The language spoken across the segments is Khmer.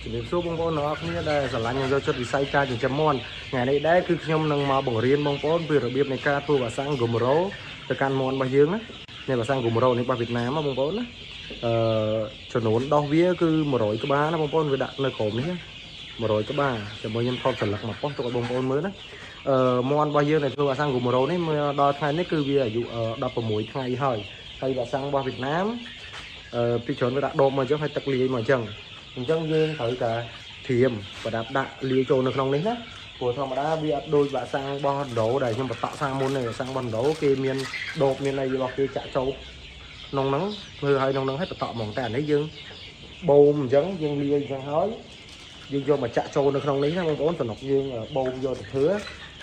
ជំរាបសួរបងប្អូនទាំងអស់គ្នាដែលស្រឡាញ់និងយកចិត្តវិស័យការចិញ្ចឹមមាន់ថ្ងៃនេះដែរគឺខ្ញុំនឹងមកបង្រៀនបងប្អូនពីរបៀបនៃការធ្វើវ៉ាក់សាំងហ្គូម៉ូរ៉ូទៅកាន់មាន់របស់យើងណានេះវ៉ាក់សាំងហ្គូម៉ូរ៉ូនេះរបស់វៀតណាមណាបងប្អូនណាអឺចំនួនដោះវាគឺ100ក្បាលណាបងប្អូនវាដាក់នៅក្រោមនេះណា100ក្បាលជាមួយខ្ញុំថតសន្លឹកមកប៉ុស្ទុកឲ្យបងប្អូនមើលណាអឺមាន់របស់យើងដែលធ្វើវ៉ាក់សាំងហ្គូម៉ូរ៉ូនេះមើលដល់ថ្ងៃនេះគឺវាអាយុ16ថ្ងៃហើយហើយវ៉ាក់សាំងរបស់វៀតណាមអឺពីច្រើនវាដាក់ដបមកអញ្ចឹងហើយទឹកលាយមកអញ្ចឹង អញ្ចឹងយើងត្រូវតែត្រៀមប្រដាប់ដាក់លាយចូលនៅក្នុងនេះណាព្រោះធម្មតាវាអត់ដូចវ៉ាក់សាំងរបស់ឥណ្ឌូដែលខ្ញុំបន្តសាំងមុនទេវ៉ាក់សាំងរបស់ឥណ្ឌូគេមានដបមានអីរបស់គេចាក់ចូលក្នុងហ្នឹងធ្វើឲ្យក្នុងហ្នឹងឲ្យបន្តហ្មងតែអានេះយើងបូមអញ្ចឹងយើងលាយអញ្ចឹងហើយយើងយកមកចាក់ចូលនៅក្នុងនេះណាបងប្អូនសំណុកយើងបូមយកទៅធ្វើ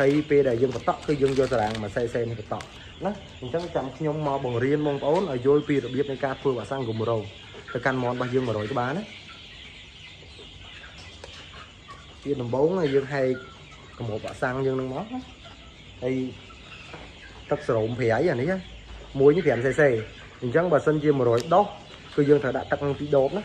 ហើយពេលដែលយើងបន្តគឺយើងយកតារាងមកសេសេនេះបន្តណាអញ្ចឹងចាំខ្ញុំមកបង្រៀនបងប្អូនឲ្យយល់ពីរបៀបនៃការធ្វើវ៉ាក់សាំងគម្រោងទៅកាន់មន់របស់យើង100ក្បាលណា ជាដំបូងយើងហែកកម្របវ៉ាក់សាំងយើងនឹងមកណាហើយទឹកសរោមប្រៃអានេះមួយនេះ 5cc អញ្ចឹងបើសិនជា100ដុសគឺយើងត្រូវដាក់ទឹកនឹង2ដបណា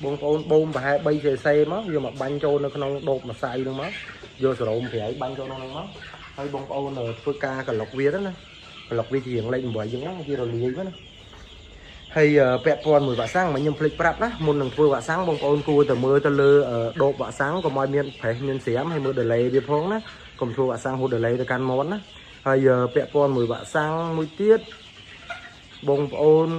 បងប្អូនបូមប្រហែល 3cc មកយកមកបាញ់ចូលនៅក្នុងដបម្សៅហ្នឹងមកយកសរោមប្រៃបាញ់ចូលក្នុងហ្នឹងមកហើយបងប្អូនធ្វើការក្លុកវាទៅណាក្លុកវាជារៀងលេខ8អញ្ចឹងណាវារលាយមកណាហើយពាក់ព័ន្ធមួយវ៉ាក់សាំងមកខ្ញុំភ្លេចប្រាប់ណាមុននឹងធ្វើវ៉ាក់សាំងបងប្អូនគួរតែមើលទៅលើដបវ៉ាក់សាំងកុំឲ្យមានប្រេះមានស្រាមហើយមើល delay វាផងណាកុំធ្វើវ៉ាក់សាំងហូត delay ទៅកាន់មាត់ណាហើយពាក់ព័ន្ធមួយវ៉ាក់សាំងមួយទៀតបងប្អូន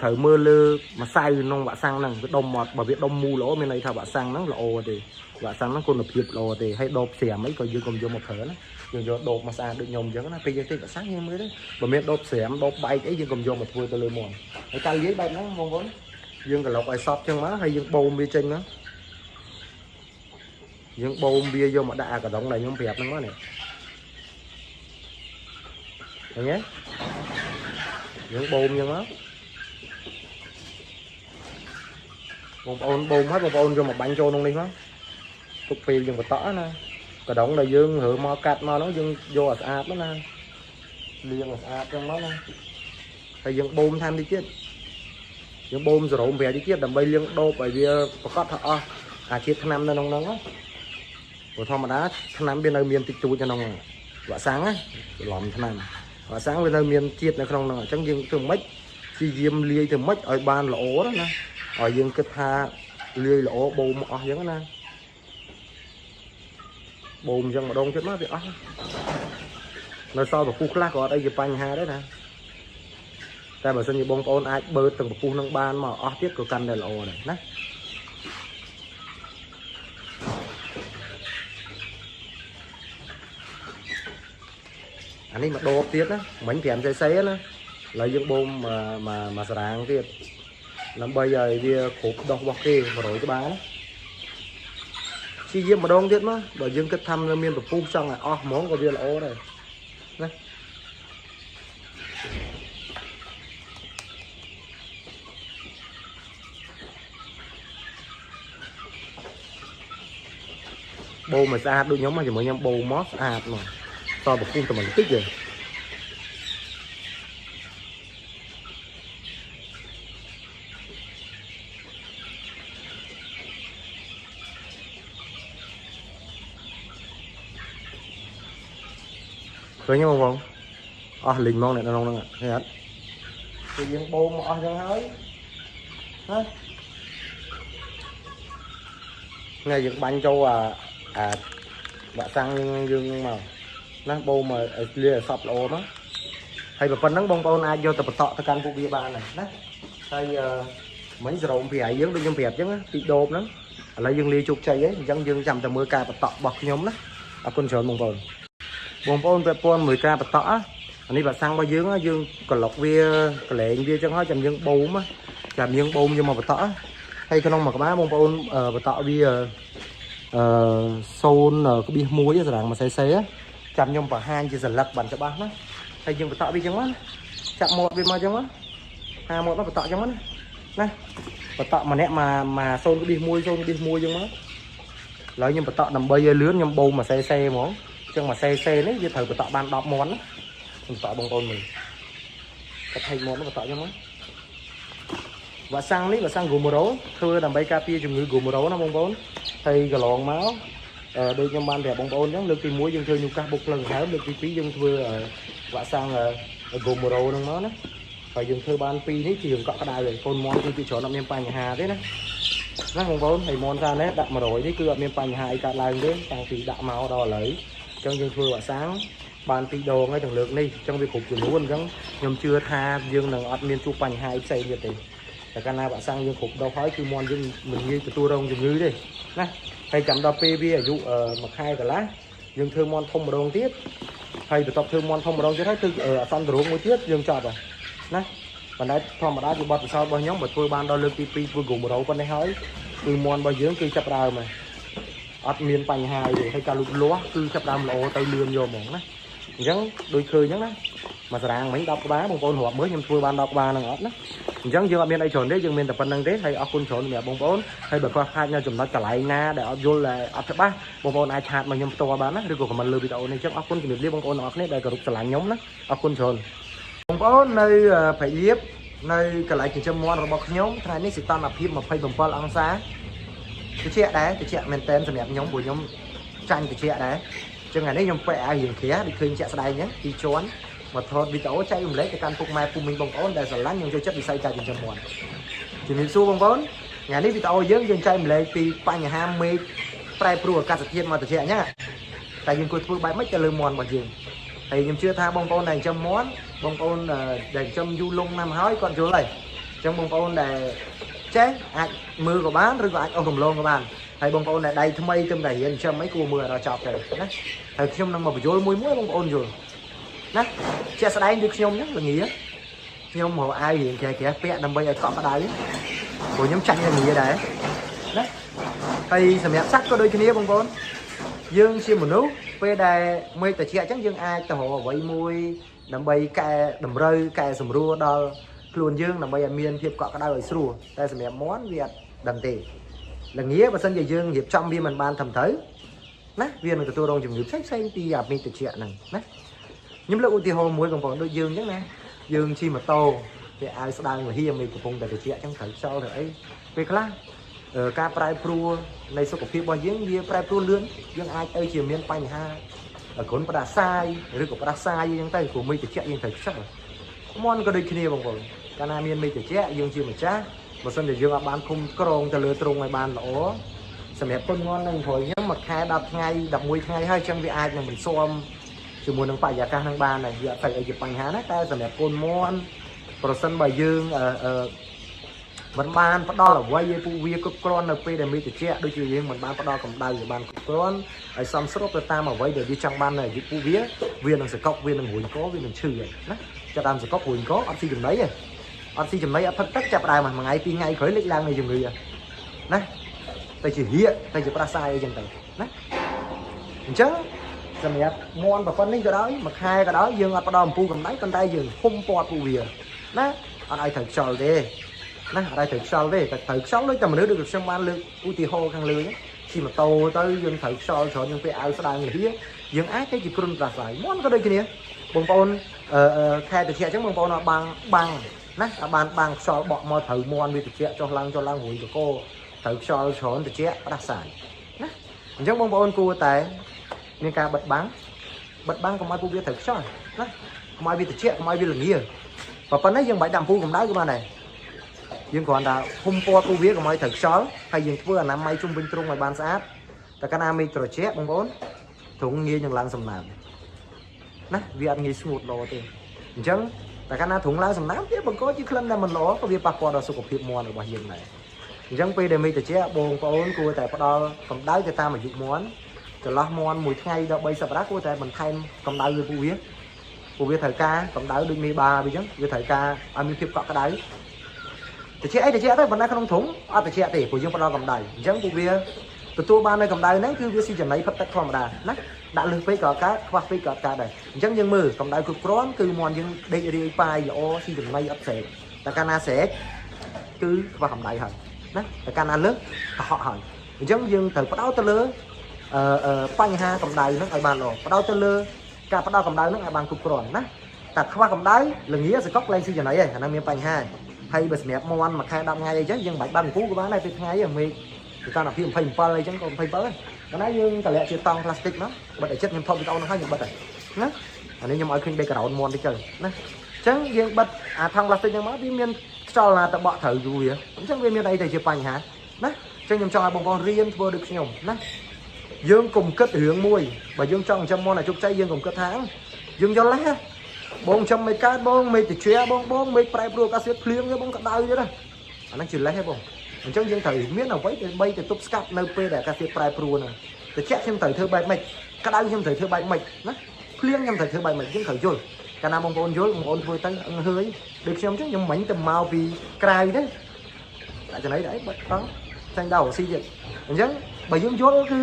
ត្រូវមើលលើម្សៅក្នុងវ៉ាក់សាំងហ្នឹងវាដុំមកបើវាដុំមូលល្អមានន័យថាវ៉ាក់សាំងហ្នឹងល្អទេវ៉ាក់សាំងហ្នឹងគុណភាពល្អទេហើយដបស្រាមអីក៏យើងកុំយកមកប្រើណាយើងយកដបមកស្អាតដូចខ្ញុំអញ្ចឹងណាពេលយើងទិញវ៉ាក់សាំងយើងមើលទៅបើមានដបស្រាមដបបែកអីយើងកុំយកមកធ្វើទៅលើមាន់ហើយកាលលាយបែបហ្នឹងបងប្អូនយើងក្លុកឲ្យសព្វចឹងមកហើយយើងបូមវាចេញមកយើងបូមវាយកមកដាក់អាកដុងដែលខ្ញុំប្រាប់ហ្នឹងមកនេះឃើញទេយើងបូមចឹងមកបងប្អូនបូមហើយបងប្អូនយកមកបាញ់ចូលក្នុងនេះមកទុកពេលយើងបន្តណាកដុងដែលយើងរើមកកាត់មកហ្នឹងយើងយកឲ្យស្អាតមកណាលាងឲ្យស្អាតចឹងមកណាហើយយើងបូមថែមតិចទៀតយើងបូមសរោមប្រាតិចទៀតដើម្បីលាងដូបឲ្យវាប្រកាសថាអស់អាជាតិថ្នាំនៅក្នុងហ្នឹងណាព្រោះធម្មតាថ្នាំវានៅមានតិចតួចនៅក្នុងវ៉ាក់សាំងណាច្រឡំថ្នាំវ៉ាក់សាំងវានៅមានជាតិនៅក្នុងហ្នឹងអញ្ចឹងយើងធ្វើម៉េចព្យាយាមលាយធ្វើម៉េចឲ្យបានល្អណាឲ្យយើងគិតថាលាយល្អបូមអស់អញ្ចឹងណាបូមអញ្ចឹងម្ដងទៀតមកវាអស់នៅសល់ពពុះខ្លះក៏អត់អីជាបញ្ហាដែរណាតែបើសិនជាបងប្អូនអាចបឺតទាំងពពុះនឹងបានមកអស់ទៀតក៏កាន់តែល្អដែរណាអានេះមកដបទៀតណាមិញ 5cc ណាឥឡូវយើងបូមមកមកសារាងទៀតដើម្បីឲ្យវាគ្រប់ដោះរបស់គេ100ក្បាលណាព្យាយាមម្ដងទៀតមកបើយើងគិតថានៅមានពពុះចង់ឲ្យអស់ហ្មងក៏វាល្អដែរណាបូមឲ្យស្អាតដូចខ្ញុំជាមួយខ្ញុំបូមមកស្អាតមកតពពុះតែបន្តិចទេឃើញទេបងប្អូនអស់លីងហ្មងអ្នកក្នុងហ្នឹងឃើញអត់គឺយើងបូមមកអស់ចឹងហើយណាថ្ងៃយើងបាញ់ចូលអាអាបាក់សាំងយើងមកណាបូមឲ្យលាឲ្យសពល្អមកហើយប៉ុណ្ណឹងបងប្អូនអាចយកទៅបន្តទៅកាន់ពួកវាបានដែរណាហើយមិញសរោមប្រៃយើងដូចខ្ញុំប្រាប់ចឹងពីដូបហ្នឹងឥឡូវយើងលាយជោគជ័យហើយអញ្ចឹងយើងចាំតែមើលការបន្តរបស់ខ្ញុំណាអរគុណច្រើនបងប្អូនបងប្អូនពាក់ព័ន្ធមួយការបន្តអានេះបាក់សាំងរបស់យើងយើងក្លុកវាកលែងវាចឹងហើយចាំយើងបូមចាំយើងបូមយកមកបន្តហើយក្នុងមួយក្បាលបងប្អូនបន្តវាអឺ0.1សារាង1 cc ចាំខ្ញុំបង្ហាញជាសន្លឹកបានច្បាស់ណាហើយយើងបន្តវាចឹងមកចាប់មាត់វាមកចឹងមក 50មាត់មកបតក់ចឹងណាណាបតក់ម្នាក់មកមក0.1 0.1ចឹងមកឥឡូវខ្ញុំបតក់ដើម្បីឲ្យលឿនខ្ញុំបូមមួយសេសេហ្មងចឹងមួយសេសេនេះវាត្រូវបតក់បាន10មាត់ណាខ្ញុំបតក់បងប្អូនមើលកថៃមាត់មកបតក់ចឹងមកវ៉ាក់សាំងនេះវ៉ាក់សាំងហ្គូម៉ូរ៉ូធ្វើដើម្បីការពារជំងឺហ្គូម៉ូរ៉ូណាបងប្អូនហើយកន្លងមកអឺដូចខ្ញុំបានប្រាប់បងប្អូនចឹងលើកទី1យើងធ្វើញូកាសបុកផ្លឹងហើមលើកទី2យើងធ្វើវ៉ាក់សាំងហ្គូម៉ូរ៉ូហ្នឹងមកណាហើយយើងធ្វើបានពីរនេះជារឿងកក់ក្ដៅហើយកូនមន់គឺជាច្រើនអត់មានបញ្ហាទេណាណាបងប្អូនហើយមន់សានេះដាក់100នេះគឺអត់មានបញ្ហាអីកើតឡើងទេតាំងពីដាក់មកដល់ឥឡូវអញ្ចឹងយើងធ្វើវ៉ាក់សាំងបានពីរដងហើយទាំងលើកនេះអញ្ចឹងវាគ្រប់ចំនួនអញ្ចឹងខ្ញុំជឿថាយើងនឹងអត់មានជួបបញ្ហាអីផ្សេងទៀតទេតែកាលណាវ៉ាក់សាំងយើងគ្រប់ដុសហើយគឺមន់យើងមិនងាយទទួលរងជំងឺទេណាហើយចាំដល់ពេលវាអាយុមួយខែកន្លះយើងធ្វើមន់ធំម្ដងទៀតហើយបន្ទាប់ធ្វើមន់ធំម្ដងទៀតហើយគឺអសន្នរោគមួយទៀតយើងចប់ហើយណាប៉ុន្តែធម្មតាជាបទពិសោធន៍របស់ខ្ញុំបើធ្វើបានដល់លើកទី2ធ្វើគោ100ប៉ុណ្ណេះហើយគឺមន់របស់យើងគឺចាប់ដើមហើយអត់មានបញ្ហាអីទេហើយការលូតលាស់គឺចាប់ដើមល្អទៅលឿនយកហ្មងណាអញ្ចឹងដូចឃើញអញ្ចឹងណាមួយសារ៉ាងមិញ10ក្បាលបងប្អូនរាប់មើលខ្ញុំធ្វើបាន10ក្បាលហ្នឹងអត់ណាអញ្ចឹងយើងអត់មានអីច្រើនទេយើងមានតែប៉ុណ្្នឹងទេហើយអរគុណច្រើនសម្រាប់បងប្អូនហើយបើខ្វះខាតនៅចំណុចកន្លែងណាដែលអត់យល់ដែលអត់ច្បាស់បងប្អូនអាច chat មកខ្ញុំផ្ទាល់បានណាឬក៏ comment លើវីដេអូនេះអញ្ចឹងអរគុណជំរាបលាបងប្អូនទាំងអស់គ្នាដែលគោរពស្រឡាញ់ខ្ញុំណាអរគុណច្រើនបងប្អូននៅប្រយៀបនៅកន្លែងចិញ្ចឹមមាន់របស់ខ្ញុំថ្ងៃនេះសីតុណ្ហភាព27អង្សាត្រជាក់ដែរត្រជាក់មែនតើសម្រាប់ខ្ញុំព្រោះខ្ញុំចាញ់ត្រជាក់ដែរអញ្ចឹងថ្ងៃនេះខ្ញុំពាក់អាវរៀងក្រាស់ដូចឃើញជាក់ស្ដែងអញ្ចឹងពីរជាន់មកថតវីដេអូចែករំលែកទៅកាន់ពុកម៉ែពុំមីងបងប្អូនដែលស្រឡាញ់និងចូលចិត្តវិស័យការចិញ្ចឹមមាន់ជំរាបសួរបងប្អូនថ្ងៃនេះវីដេអូយើងយើងចែករំលែកពីបញ្ហាមេឃប្រែប្រួលអាកាសធាតុមកត្រជាក់អញ្ចឹងតែយើងគួរធ្វើបែបម៉េចទៅលើមាន់របស់យើងហើយខ្ញុំជឿថាបងប្អូនដែលចិញ្ចឹមមាន់បងប្អូនដែលចិញ្ចឹមយូរលង់ណាស់មកហើយគាត់យល់ហើយអញ្ចឹងបងប្អូនដែលចេះអាចមើលក៏បានឬក៏អាចអស់រំលងក៏បានហើយបងប្អូនដែលដៃថ្មីទើបតែរៀនចិញ្ចឹមអីគួរមើលឲ្យដល់ចប់ទៅណាហើយខ្ញុំនឹងមកបញ្យល់មួយមួយបងប្អូនយល់ណាជាក់ស្ដែងដូចខ្ញុំហ្នឹងល្ងាខ្ញុំរកអាវរៀងក្រាស់ក្រាស់ពាក់ដើម្បីឲ្យកក់ក្ដៅព្រោះខ្ញុំចាញ់ល្ងាដែរណាហើយសម្រាប់សត្វក៏ដូចគ្នាបងប្អូនយើងជាមនុស្សពេលដែលមេឃត្រជាក់អញ្ចឹងយើងអាចទៅរកអ្វីមួយដើម្បីកែតម្រូវកែសម្រួលដល់ខ្លួនយើងដើម្បីឲ្យមានភាពកក់ក្ដៅឲ្យស្រួលតែសម្រាប់មាន់វាអត់ដឹងទេល្ងាបើសិនជាយើងរៀបចំវាមិនបានត្រឹមត្រូវណាវានឹងទទួលរងជំងឺផ្សេងផ្សេងពីអាមេឃត្រជាក់ហ្នឹងណាខ្ញុំលើកឧទាហរណ៍មួយបងប្អូនដូចយើងអញ្ចឹងណាយើងជិះម៉ូតូវាអាវស្ដើងលហៀមេឃកំពុងតែត្រជាក់អញ្ចឹងត្រូវខ្យល់ត្រូវអីពេលខ្លះការប្រែប្រួលនៃសុខភាពរបស់យើងវាប្រែប្រួលលឿនយើងអាចទៅជាមានបញ្ហាគ្រុនផ្ដាសាយឬក៏ផ្ដាសាយអញ្ចឹងទៅព្រោះមេឃត្រជាក់យើងត្រូវខ្យល់មាន់ក៏ដូចគ្នាបងប្អូនកាលណាមានមេឃត្រជាក់យើងជាម្ចាស់បើសិនជាយើងអាចបានឃុំក្រងទៅលើទ្រុងឲ្យបានល្អសម្រាប់គុណមាន់នឹងព្រោះខ្ញុំមួយខែ10ថ្ងៃ11ថ្ងៃហើយអញ្ចឹងវាអាចនឹងមិនស៊ាំជាមួយនឹងបរិយាកាសនឹងបានដែរវាអត់ទៅអីជាបញ្ហាណាតែសម្រាប់គុណមាន់ប្រសិនបើយើងអឺអឺមិនបានផ្ដល់អ្វីឲ្យពួកវាគ្រប់គ្រាន់នៅពេលដែលមានត្រជាក់ដូចជាយើងមិនបានផ្ដល់កម្ដៅឲ្យបានគ្រប់គ្រាន់ឲ្យសមស្របទៅតាមអ្វីដែលវាចង់បាននៅអាយុពួកវាវានឹងសកុកវានឹងរួញកវានឹងឈឺហើយណាចាប់តាមសកុករួញកអត់ស៊ីចំណីទេអត់ស៊ីចំណីអត់ផឹកទឹកចាប់ដើមមួយថ្ងៃពីរថ្ងៃក្រោយលេចឡើងនៃជំងឺណាទៅជាហៀកទៅជាប្រាសាយអីចឹងទៅណាអញ្ចឹងសម្រាប់មន់ប្រព័ន្ធនេះក៏ដោយមួយខែក៏ដោយយើងអត់ផ្ដល់អំពូកម្ដៅប៉ុន្តែយើងហុំព័ទ្ធពួកវាណាអត់ឲ្យត្រូវខ្យល់ទេណាអត់ឲ្យត្រូវខ្យល់ទេតែត្រូវខ្យល់ដូចតែមនុស្សដូចខ្ញុំបានលើកឧទាហរណ៍ខាងលើហ្នឹងជិះម៉ូតូទៅយើងត្រូវខ្យល់ច្រើនយើងពេលអាវស្ដើងលហៀយើងអាចទៅជាគ្រុនប្រាសាយមន់ក៏ដូចគ្នាបងប្អូនអឺខែត្រជាក់អញ្ចឹងបងប្អូនអត់បាំងបាំងណាអត់បានបាំងខ្យល់បក់មកត្រូវមន់វាត្រជាក់ចុះឡើងចុះឡើងរួយកកត្រូវខ្យល់ច្រើនត្រជាក់ផ្ដាសាយណាអញ្ចឹងបងប្អូនគួរតែមានការបិទបាំងបិទបាំងកុំឲ្យពួកវាត្រូវខ្យល់ណាកុំឲ្យវាត្រជាក់កុំឲ្យវាល្ងាបើប៉ុណ្ណេះយើងមិនបាច់ដាក់អំពូលកម្ដៅក៏បានដែរយើងគ្រាន់តែហុំព័ទ្ធពួកវាកុំឲ្យត្រូវខ្យល់ហើយយើងធ្វើអនាម័យជុំវិញទ្រុងឲ្យបានស្អាតតែកាលណាមេឃត្រជាក់បងប្អូនទ្រុងងាយនឹងឡើងសំណើមណាវាអត់ងាយស្ងួតល្អទេអញ្ចឹងតែកាលណាទ្រុងឡើងសំណើមវាបង្កជាក្លិនដែលមិនល្អក៏វាប៉ះពាល់ដល់សុខភាពមាន់របស់យើងដែរអញ្ចឹងពេលដែលមេឃត្រជាក់បងប្អូនគួរតែផ្ដល់កម្ដៅទៅតាមអាយុមាន់ចន្លោះមាន់មួយថ្ងៃដល់3សប្តាហ៍គួរតែបន្ថែមកម្ដៅលើពួកវាពួកវាត្រូវការកម្ដៅដូចមេបាវាអញ្ចឹងវាត្រូវការឲ្យមានភាពកក់ក្ដៅត្រជាក់អីត្រជាក់ទៅប៉ុន្តែក្នុងទ្រុងអត់ត្រជាក់ទេព្រោះយើងផ្ដល់កម្ដៅអញ្ចឹងពួកវាទទួលបាននៅកម្ដៅហ្នឹងគឺវាស៊ីចំណីផឹកទឹកធម្មតាណាដាក់លើសពេកក៏កើតខ្វះពេកក៏កើតដែរអញ្ចឹងយើងមើលកម្ដៅគ្រប់គ្រាន់គឺមាន់យើងដេករាយប៉ាយល្អស៊ីចំណីអត់ស្រែក តែកាលណាស្រែកគឺខ្វះកម្ដៅហើយណាតែកាលណាលើសកុហកហើយអញ្ចឹងយើងត្រូវផ្ដោតទៅលើអឺអឺបញ្ហាកម្ដៅហ្នឹងឲ្យបានល្អផ្ដោតទៅលើការផ្ដោតកម្ដៅហ្នឹងឲ្យបានគ្រប់គ្រាន់ណាតែខ្វះកម្ដៅល្ងាសកុកលែងស៊ីចំណីហើយអាហ្នឹងមានបញ្ហាហើយបើសម្រាប់មាន់មួយខែ10ថ្ងៃអីចឹងយើងមិនបាច់បានគូក៏បានដែរពេលថ្ងៃមេឃសីតុណ្ហភាព27អីចឹងក៏27ដែរកាលណាយើងតម្លាក់ជាតង់ផ្លាស្ទិកមកបិទឲ្យចិត្តខ្ញុំថតវីដេអូហ្នឹងហើយខ្ញុំបិទហើយណាអានេះខ្ញុំឲ្យឃើញ background មាន់តិចទៅណាអញ្ចឹងយើងបិទអាថង់ផ្លាស្ទិកហ្នឹងមកវាមានខ្យល់ណាទៅបក់ត្រូវយូរវាអញ្ចឹងវាមានអីទៅជាបញ្ហាណាអញ្ចឹងខ្ញុំចង់ឲ្យបងប្អូនរៀនធ្វើដូចខ្ញុំណាយើងកុំគិតរឿងមួយបើយើងចង់ចិញ្ចឹមមាន់ឲ្យជោគជ័យយើងកុំគិតថាយើងយល់ទេបងចាំមិនកើតបងមេតិជាបងបងមេប្រែប្រួលអាកាសធាតុភ្លៀងទេបងក្តៅទៀតណាអាហ្នឹងជាលេសទេបងអញ្ចឹងយើងត្រូវមានអ្វីដើម្បីទៅទប់ស្កាត់នៅពេលដែលអាកាសធាតុប្រែប្រួលហ្នឹងតិចខ្ញុំត្រូវធ្វើបែបម៉េចក្តៅខ្ញុំត្រូវធ្វើបែបម៉េចណាភ្លៀងខ្ញុំត្រូវធ្វើបែបម៉េចយើងត្រូវយល់កាលណាបងប្អូនយល់បងប្អូនធ្វើទៅអឹងហើយដូចខ្ញុំអញ្ចឹងខ្ញុំមិញទៅមកពីក្រៅទេដាក់ចំណីដែរបិទតង់ចាញ់ដល់ស៊ីទៀតអញ្ចឹងបើយើងយល់គឺ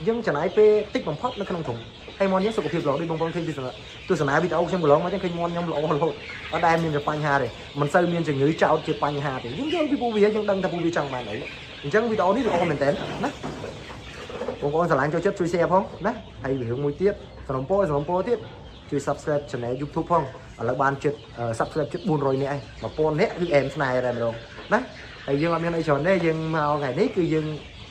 យើងចំណាយពេលតិចបំផុតនៅក្នុងធុងហើយមាន់យើងសុខភាពល្អដូចបងប្អូនឃើញទស្សនាវីដេអូខ្ញុំកន្លងមកចឹងឃើញមាន់ខ្ញុំល្អរហូតអត់ដែលមានបញ្ហាទេមិនសូវមានជំងឺចោតជាបញ្ហាទេយើងយល់ពីពួកវាយើងដឹងថាពួកវាចង់បានអីអញ្ចឹងវីដេអូនេះល្អមែនតើណាបងប្អូនស្រឡាញ់ចូលចិត្តជួយ share ផងណាហើយរឿងមួយទៀតសំណពរសំណពរទៀតជួយ subscribe channel YouTube ផងឥឡូវបានជិត subscribe ជិត400នាក់ហើយ1000នាក់គឺអែមស្នេហ៍តែម្ដងណាហើយយើងអត់មានអីច្រើនទេយើងមកថ្ងៃនេះគឺយើ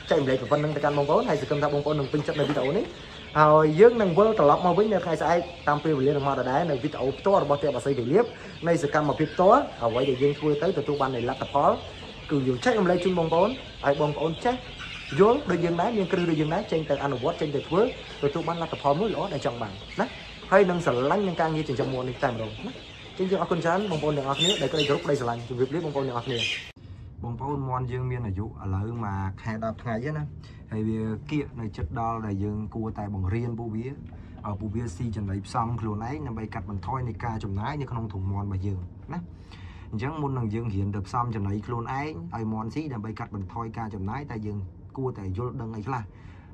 ងចែករំលែកប៉ុណ្្នឹងទៅកាន់បងប្អូនហើយសង្ឃឹមថាបងប្អូននឹងពេញចិត្តនៅវីដេអូនេះហើយយើងនឹងវិលត្រឡប់មកវិញនៅថ្ងៃស្អែកតាមពេលវេលានឹងមកដដែលនៅវីដេអូផ្ទាល់របស់ទេបាសីកលៀបនៃសកម្មភាពផ្ទាល់អ្វីដែលយើងធ្វើទៅទទួលបាននៃលទ្ធផលគឺយើងចែករំលែកជូនបងប្អូនឲ្យបងប្អូនចេះយល់ដូចយើងដែរមានគ្រឹះដូចយើងដែរចេញទៅអនុវត្តចេញទៅធ្វើទទួលបានលទ្ធផលមួយល្អដែលចង់បានណាហើយនឹងស្រឡាញ់នឹងការងារចិញ្ចឹមមាន់នេះតែម្ដងណាចឹងយើងអរគុណច្រើនបងប្អូនទាំងអស់គ្នាដែលក្តីគោរពក្តីស្រឡាញ់ជម្រាបលាបងប្អូនទាំងអស់គ្នាបងប្អូនមាន់យើងមានអាយុឥឡូវមួយខែ10ថ្ងៃណាហើយវាគៀកនៅចិត្តដល់ដែលយើងគួរតែបង្រៀនពួកវាឲ្យពួកវាស៊ីចំណីផ្សំខ្លួនឯងដើម្បីកាត់បន្ថយនៃការចំណាយនៅក្នុងធុងមាន់របស់យើងណាអញ្ចឹងមុននឹងយើងរៀនទៅផ្សំចំណីខ្លួនឯងឲ្យមាន់ស៊ីដើម្បីកាត់បន្ថយការចំណាយតែយើងគួរតែយល់ដឹងអីខ្លះ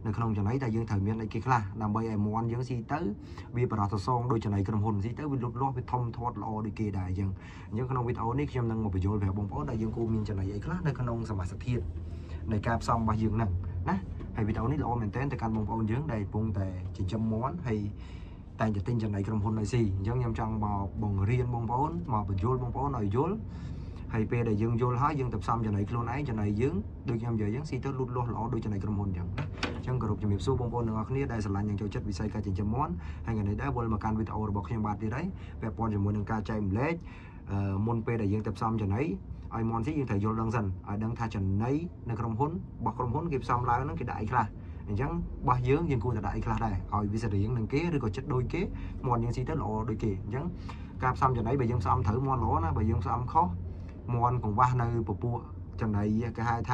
នៅក្នុងចំណីតែយើងត្រូវមានអីគេខ្លះដើម្បីឲ្យមាន់យើងស៊ីទៅវាប្រសសងដូចចំណីក្រុមហ៊ុនស៊ីទៅវាលូតលាស់វាធំធាត់ល្អដូចគេដែរអញ្ចឹងអញ្ចឹងក្នុងវីដេអូនេះខ្ញុំនឹងមកបញ្យល់ប្រាប់បងប្អូនដែលយើងគួរមានចំណីអីខ្លះនៅក្នុងសមាសធាតុនៃការផ្សំរបស់យើងហ្នឹងណាហើយវីដេអូនេះល្អមែនទែនទៅកាន់បងប្អូនយើងដែលកំពុងតែចិញ្ចឹមមាន់ហើយតែងតែទិញចំណីក្រុមហ៊ុនឲ្យស៊ីអញ្ចឹងខ្ញុំចង់មកបង្រៀនបងប្អូនមកបញ្យល់បងប្អូនឲ្យយល់ហើយពេលដែលយើងយល់ហើយយើងទៅផ្សំចំណីខ្លួនឯងចំណីយើងដូចខ្ញុំនិយាយអញ្ចឹងស៊ីទៅលូតលាស់ល្អដូចចំណីក្រុមហ៊ុនអញ្ចឹងណាអញ្ចឹងគោរពជំរាបសួរបងប្អូនទាំងអស់គ្នាដែលស្រឡាញ់និងចូលចិត្តវិស័យការចិញ្ចឹមមាន់ហើយថ្ងៃនេះដែរវិលមកកាន់វីដេអូរបស់ខ្ញុំបាទទៀតហើយពាក់ព័ន្ធជាមួយនឹងការចែករំលែកអឺមុនពេលដែលយើងទៅផ្សំចំណីឲ្យមាន់ស៊ីយើងត្រូវយល់ដឹងសិនឲ្យដឹងថាចំណីនៅក្រុមហ៊ុនរបស់ក្រុមហ៊ុនគេផ្សំឡើងហ្នឹងគេដាក់អីខ្លះអញ្ចឹងរបស់យើងយើងគួរតែដាក់អីខ្លះដែរឲ្យវាស្រដៀងនឹងគេឬក៏ចិត្តដូចគេមាន់យើងស៊ីទៅល្អដូចគេអញ្ចឹងការផ្សំចំណីបើយើងផ្សំត្រូវមាន់ល្អណាបើយើងផ្សំខុសមាន់កង្វះនៅពពួកចំណីគេហៅថ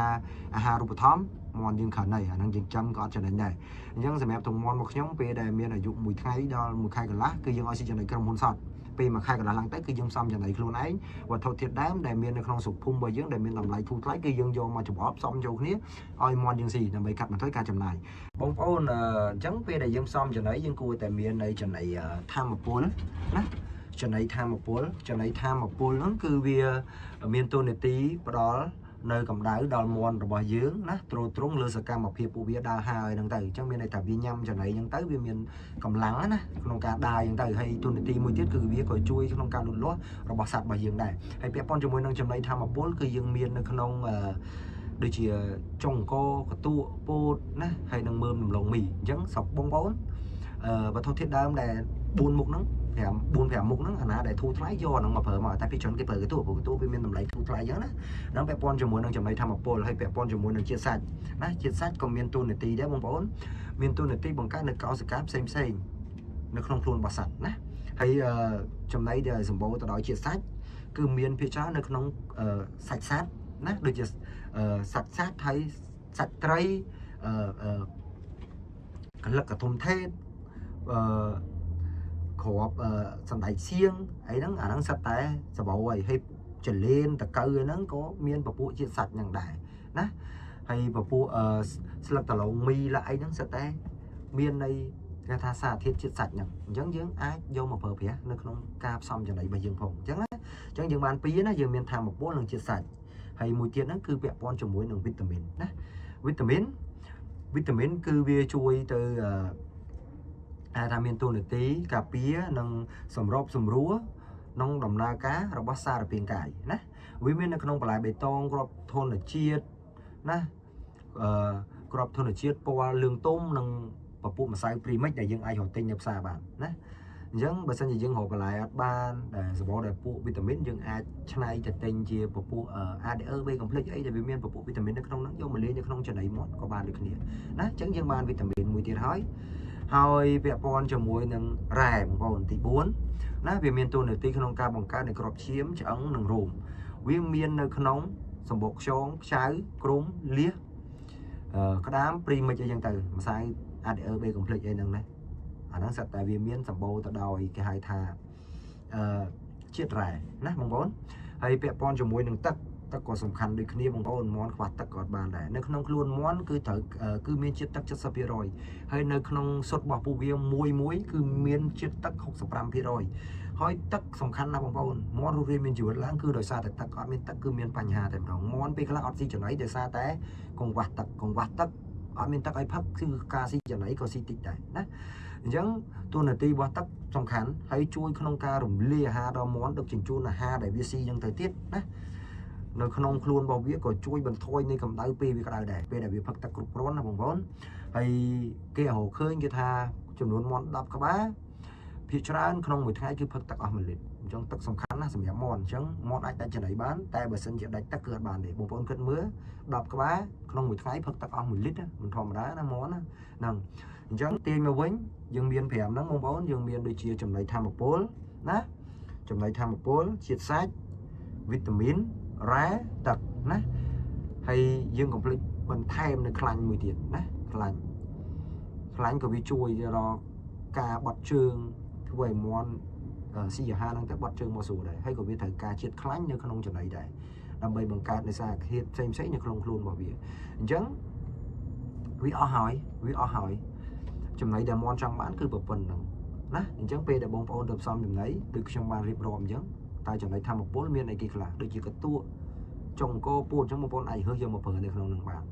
ាអាហារូបត្ថម្ភមាន់យើងខិនហើយអាហ្នឹងយើងចាំក៏អត់ចំណេញដែរអញ្ចឹងសម្រាប់ធុងមាន់របស់ខ្ញុំពេលដែលមានអាយុ1ថ្ងៃដល់1ខែកន្លះគឺយើងឲ្យស៊ីចំណីក្រុមហ៊ុនសតពេលមួយខែកន្លះឡើងទៅគឺយើងផ្សំចំណីខ្លួនឯងវត្ថុធាតុដើមដែលមាននៅក្នុងស្រុកភូមិរបស់យើងដែលមានតម្លៃធូរថ្លៃគឺយើងយកមកច្របល់ផ្សំចូលគ្នាឲ្យមាន់យើងស៊ីដើម្បីកាត់បន្ថយការចំណាយបងប្អូនអញ្ចឹងពេលដែលយើងផ្សំចំណីយើងគួរតែមាននៃចំណីធម្មពលណាចំណីធម្មពលចំណីធម្មពលហ្នឹងគឺវាមានតួនាទីផ្ដល់នៅកម្ដៅដល់មាន់របស់យើងណាទ្រទ្រង់លើសកម្មភាពពួកវាដើរហើយហ្នឹងទៅអញ្ចឹងមានន័យថាវាញ៉ាំចំណីហ្នឹងទៅវាមានកម្លាំងណាក្នុងការដើរហ្នឹងទៅហើយតួនាទីមួយទៀតគឺវាក៏ជួយក្នុងការលូតលាស់របស់សត្វរបស់យើងដែរហើយពាក់ព័ន្ធជាមួយនឹងចំណីធម្មពលគឺយើងមាននៅក្នុងអឺដូចជាចុងកកតួពោតណាហើយនឹងមើមដំឡូងមីអញ្ចឹងស្រុកបងប្អូនអឺវត្ថុធាតុដើមដែល4មុខហ្នឹង5 4 5មុខហ្នឹងអាណាដែលធូរថ្លៃយកអាហ្នឹងមកប្រើមកតែពីច្រើនគេប្រើកន្ទួព្រោះកន្ទួវាមានតម្លៃធូរថ្លៃអញ្ចឹងណាហ្នឹងពាក់ព័ន្ធជាមួយនឹងចំណីធម្មពលហើយពាក់ព័ន្ធជាមួយនឹងជាតិសាច់ណាជាតិសាច់ក៏មានតួនាទីដែរបងប្អូនមានតួនាទីបង្កើតនៅកោសិកាផ្សេងផ្សេងនៅក្នុងខ្លួនរបស់សត្វណាហើយចំណីដែលសម្បូរទៅដោយជាតិសាច់គឺមានភាគច្រើននៅក្នុងសាច់សត្វណាដូចជាសាច់សត្វហើយសាច់ត្រីអឺកលឹកកធំថេតអឺគ្រាប់សណ្តែកសៀងអីហ្នឹងអាហ្នឹងសិតតែសម្បូរហើយហើយចលេនតកៅអីហ្នឹងក៏មានពពួកជាតិសាច់ហ្នឹងដែរណាហើយពពួកស្លឹកដឡងមីឡាអីហ្នឹងសិតតែមាននៃគេថាសារធាតុជាតិសាច់ហ្នឹងអញ្ចឹងយើងអាចយកមកប្រើប្រាស់នៅក្នុងការផ្សំចំណីរបស់យើងផងអញ្ចឹងណាអញ្ចឹង ចឹងយើងបានពីរណាយើងមានធម៌ពលនិងជាតិសាច់ហើយមួយទៀតហ្នឹងគឺពាក់ព័ន្ធជាមួយនឹងវីតាមីនណាវីតាមីនវីតាមីនគឺវាជួយទៅអឺអាចថាមានតួនាទីការពារនិងសម្របសម្រួលក្នុងដំណើរការរបស់សារពាង្គកាយណាវាមាននៅក្នុងបន្លែបៃតងគ្រាប់ធនជាតិណាអឺគ្រាប់ធនជាតិពណ៌លឿងទុំនិងពពុះម្សៅ premix ដែលយើងអាចរកទិញនៅផ្សារបានណាអញ្ចឹងបើសិនជាយើងរកបន្លែអត់បានដែលសម្បូរដោយពួកវីតាមីនយើងអាចច្នៃទៅទិញជាពពួក ADE B complex អីដែលវាមានពពួកវីតាមីននៅក្នុងហ្នឹងយកមកលាយនៅក្នុងចំណីមាន់ក៏បានដូចគ្នាណាអញ្ចឹងយើងបានវីតាមីនមួយទៀតហើយហើយពាក់ព័ន្ធជាមួយនឹងរ៉ែបងប្អូនទី4ណាវាមានតួនាទីក្នុងការបង្កើតនៃគ្រាប់ឈាមឆ្អឹងនិងរោមវាមាននៅក្នុងសម្បកខ្យងខ្ចៅគ្រំលៀសក្តាម premix អីចឹងទៅម្សៅ ADE B complex អីហ្នឹងណាអាហ្នឹងសិតតែវាមានសម្បូរទៅដោយគេហៅថាអឺជាតិរ៉ែណាបងប្អូនហើយពាក់ព័ន្ធជាមួយនឹងទឹកទឹកក៏សំខាន់ដូចគ្នាបងប្អូនមាន់ខ្វះទឹកក៏អត់បានដែរនៅក្នុងខ្លួនមាន់គឺត្រូវគឺមានជាតិទឹក70%ហើយនៅក្នុងសុទ្ធរបស់ពួកវាមួយមួយគឺមានជាតិទឹក65%ហើយទឹកសំខាន់ណាស់បងប្អូនមាន់រស់រានមានជីវិតឡើងគឺដោយសារតែទឹកអត់មានទឹកគឺមានបញ្ហាតែម្ដងមាន់ពេលខ្លះអត់ស៊ីចំណីដោយសារតែកង្វះទឹកកង្វះទឹកអត់មានទឹកឲ្យផឹកគឺការស៊ីចំណីក៏ស៊ីតិចដែរណាអញ្ចឹងតួនាទីរបស់ទឹកសំខាន់ហើយជួយក្នុងការរំលាយអាហារដល់មាន់ដឹកជញ្ជូនអាហារដែលវាស៊ីហ្នឹងទៅទៀតណានៅក្នុងខ្លួនរបស់វាក៏ជួយបន្ថយនៃកម្ដៅពេលវាក្ដៅដែរពេលដែលវាផឹកទឹកគ្រប់គ្រាន់ណាបងប្អូនហើយគេរកឃើញគេថាចំនួនមាន់10ក្បាលភាគច្រើនក្នុងមួយថ្ងៃគឺផឹកទឹកអស់1លីត្រអញ្ចឹងទឹកសំខាន់ណាស់សម្រាប់មាន់អញ្ចឹងមាន់អាចដាច់ចំណីបានតែបើសិនជាដាច់ទឹកគឺអត់បានទេបងប្អូនគិតមើល10ក្បាលក្នុងមួយថ្ងៃផឹកទឹកអស់1លីត្រមិនធម្មតាណាមាន់ណាហ្នឹងអញ្ចឹងទាញមកវិញយើងមាន5ហ្នឹងបងប្អូនយើងមានដូចជាចំណីធម៌ពលណាចំណីធម៌ពលជាតិសាច់វីតាមីនរ៉ែទឹកណាហើយយើងកុំភ្លេចបន្ថែមនៅខ្លាញ់មួយទៀតណាខ្លាញ់ខ្លាញ់ក៏វាជួយដល់ការបត់ជើងធ្វើឲ្យមាន់ស៊ីអាហារហ្នឹងតែបត់ជើងមកស្រួលដែរហើយក៏វាត្រូវការជាតិខ្លាញ់នៅក្នុងចំណីដែរដើម្បីបង្កើតនៃសារធាតុផ្សេងផ្សេងនៅក្នុងខ្លួនរបស់វាអញ្ចឹងវាអស់ហើយវាអស់ហើយចំណីដែលមាន់ចង់បានគឺប្រពន្ធហ្នឹងណាអញ្ចឹងពេលដែលបងប្អូនទៅផ្សំចំណីដូចខ្ញុំបានរៀបរាប់អញ្ចឹងតើចំណីធម្មពលមានអីគេខ្លះដូចជាកតួចុងកពោតអញ្ចឹងបងប្អូនអាចរើសយកមកប្រើនៅក្នុងនឹងបាន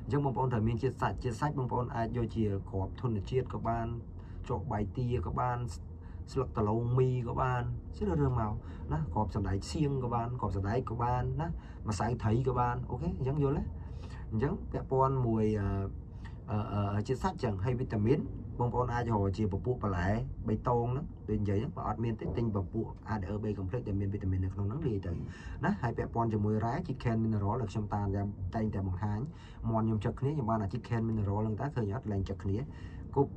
អញ្ចឹងបងប្អូនត្រូវមានជាតិសាច់ជាតិសាច់បងប្អូនអាចយកជាគ្រាប់ធនជាតិក៏បានចកបាយទាក៏បានស្លឹកដឡូងមីក៏បានជ្រើសរើសមកណាគ្រាប់សណ្តែកសៀងក៏បានគ្រាប់សណ្តែកក៏បានណាម្សៅត្រីក៏បាន OK អញ្ចឹងយល់ទេអញ្ចឹងពាក់ព័ន្ធមួយអឺជាតិសាច់ចឹងហើយវីតាមីនបងប្អូនអាចរកជាពពួកបន្លែបៃតងហ្នឹងដូចនិយាយហ្នឹងបើអត់មានទេទិញពពួក ADE B complex ដែលមានវីតាមីននៅក្នុងហ្នឹងលាយទៅណាហើយពាក់ព័ន្ធជាមួយរ៉ែ chicken mineral ដែលខ្ញុំតាមតែងតែបង្ហាញមាន់ខ្ញុំចឹកគ្នាខ្ញុំបានអា chicken mineral ហ្នឹងតើឃើញអត់លែងចឹកគ្នាគប់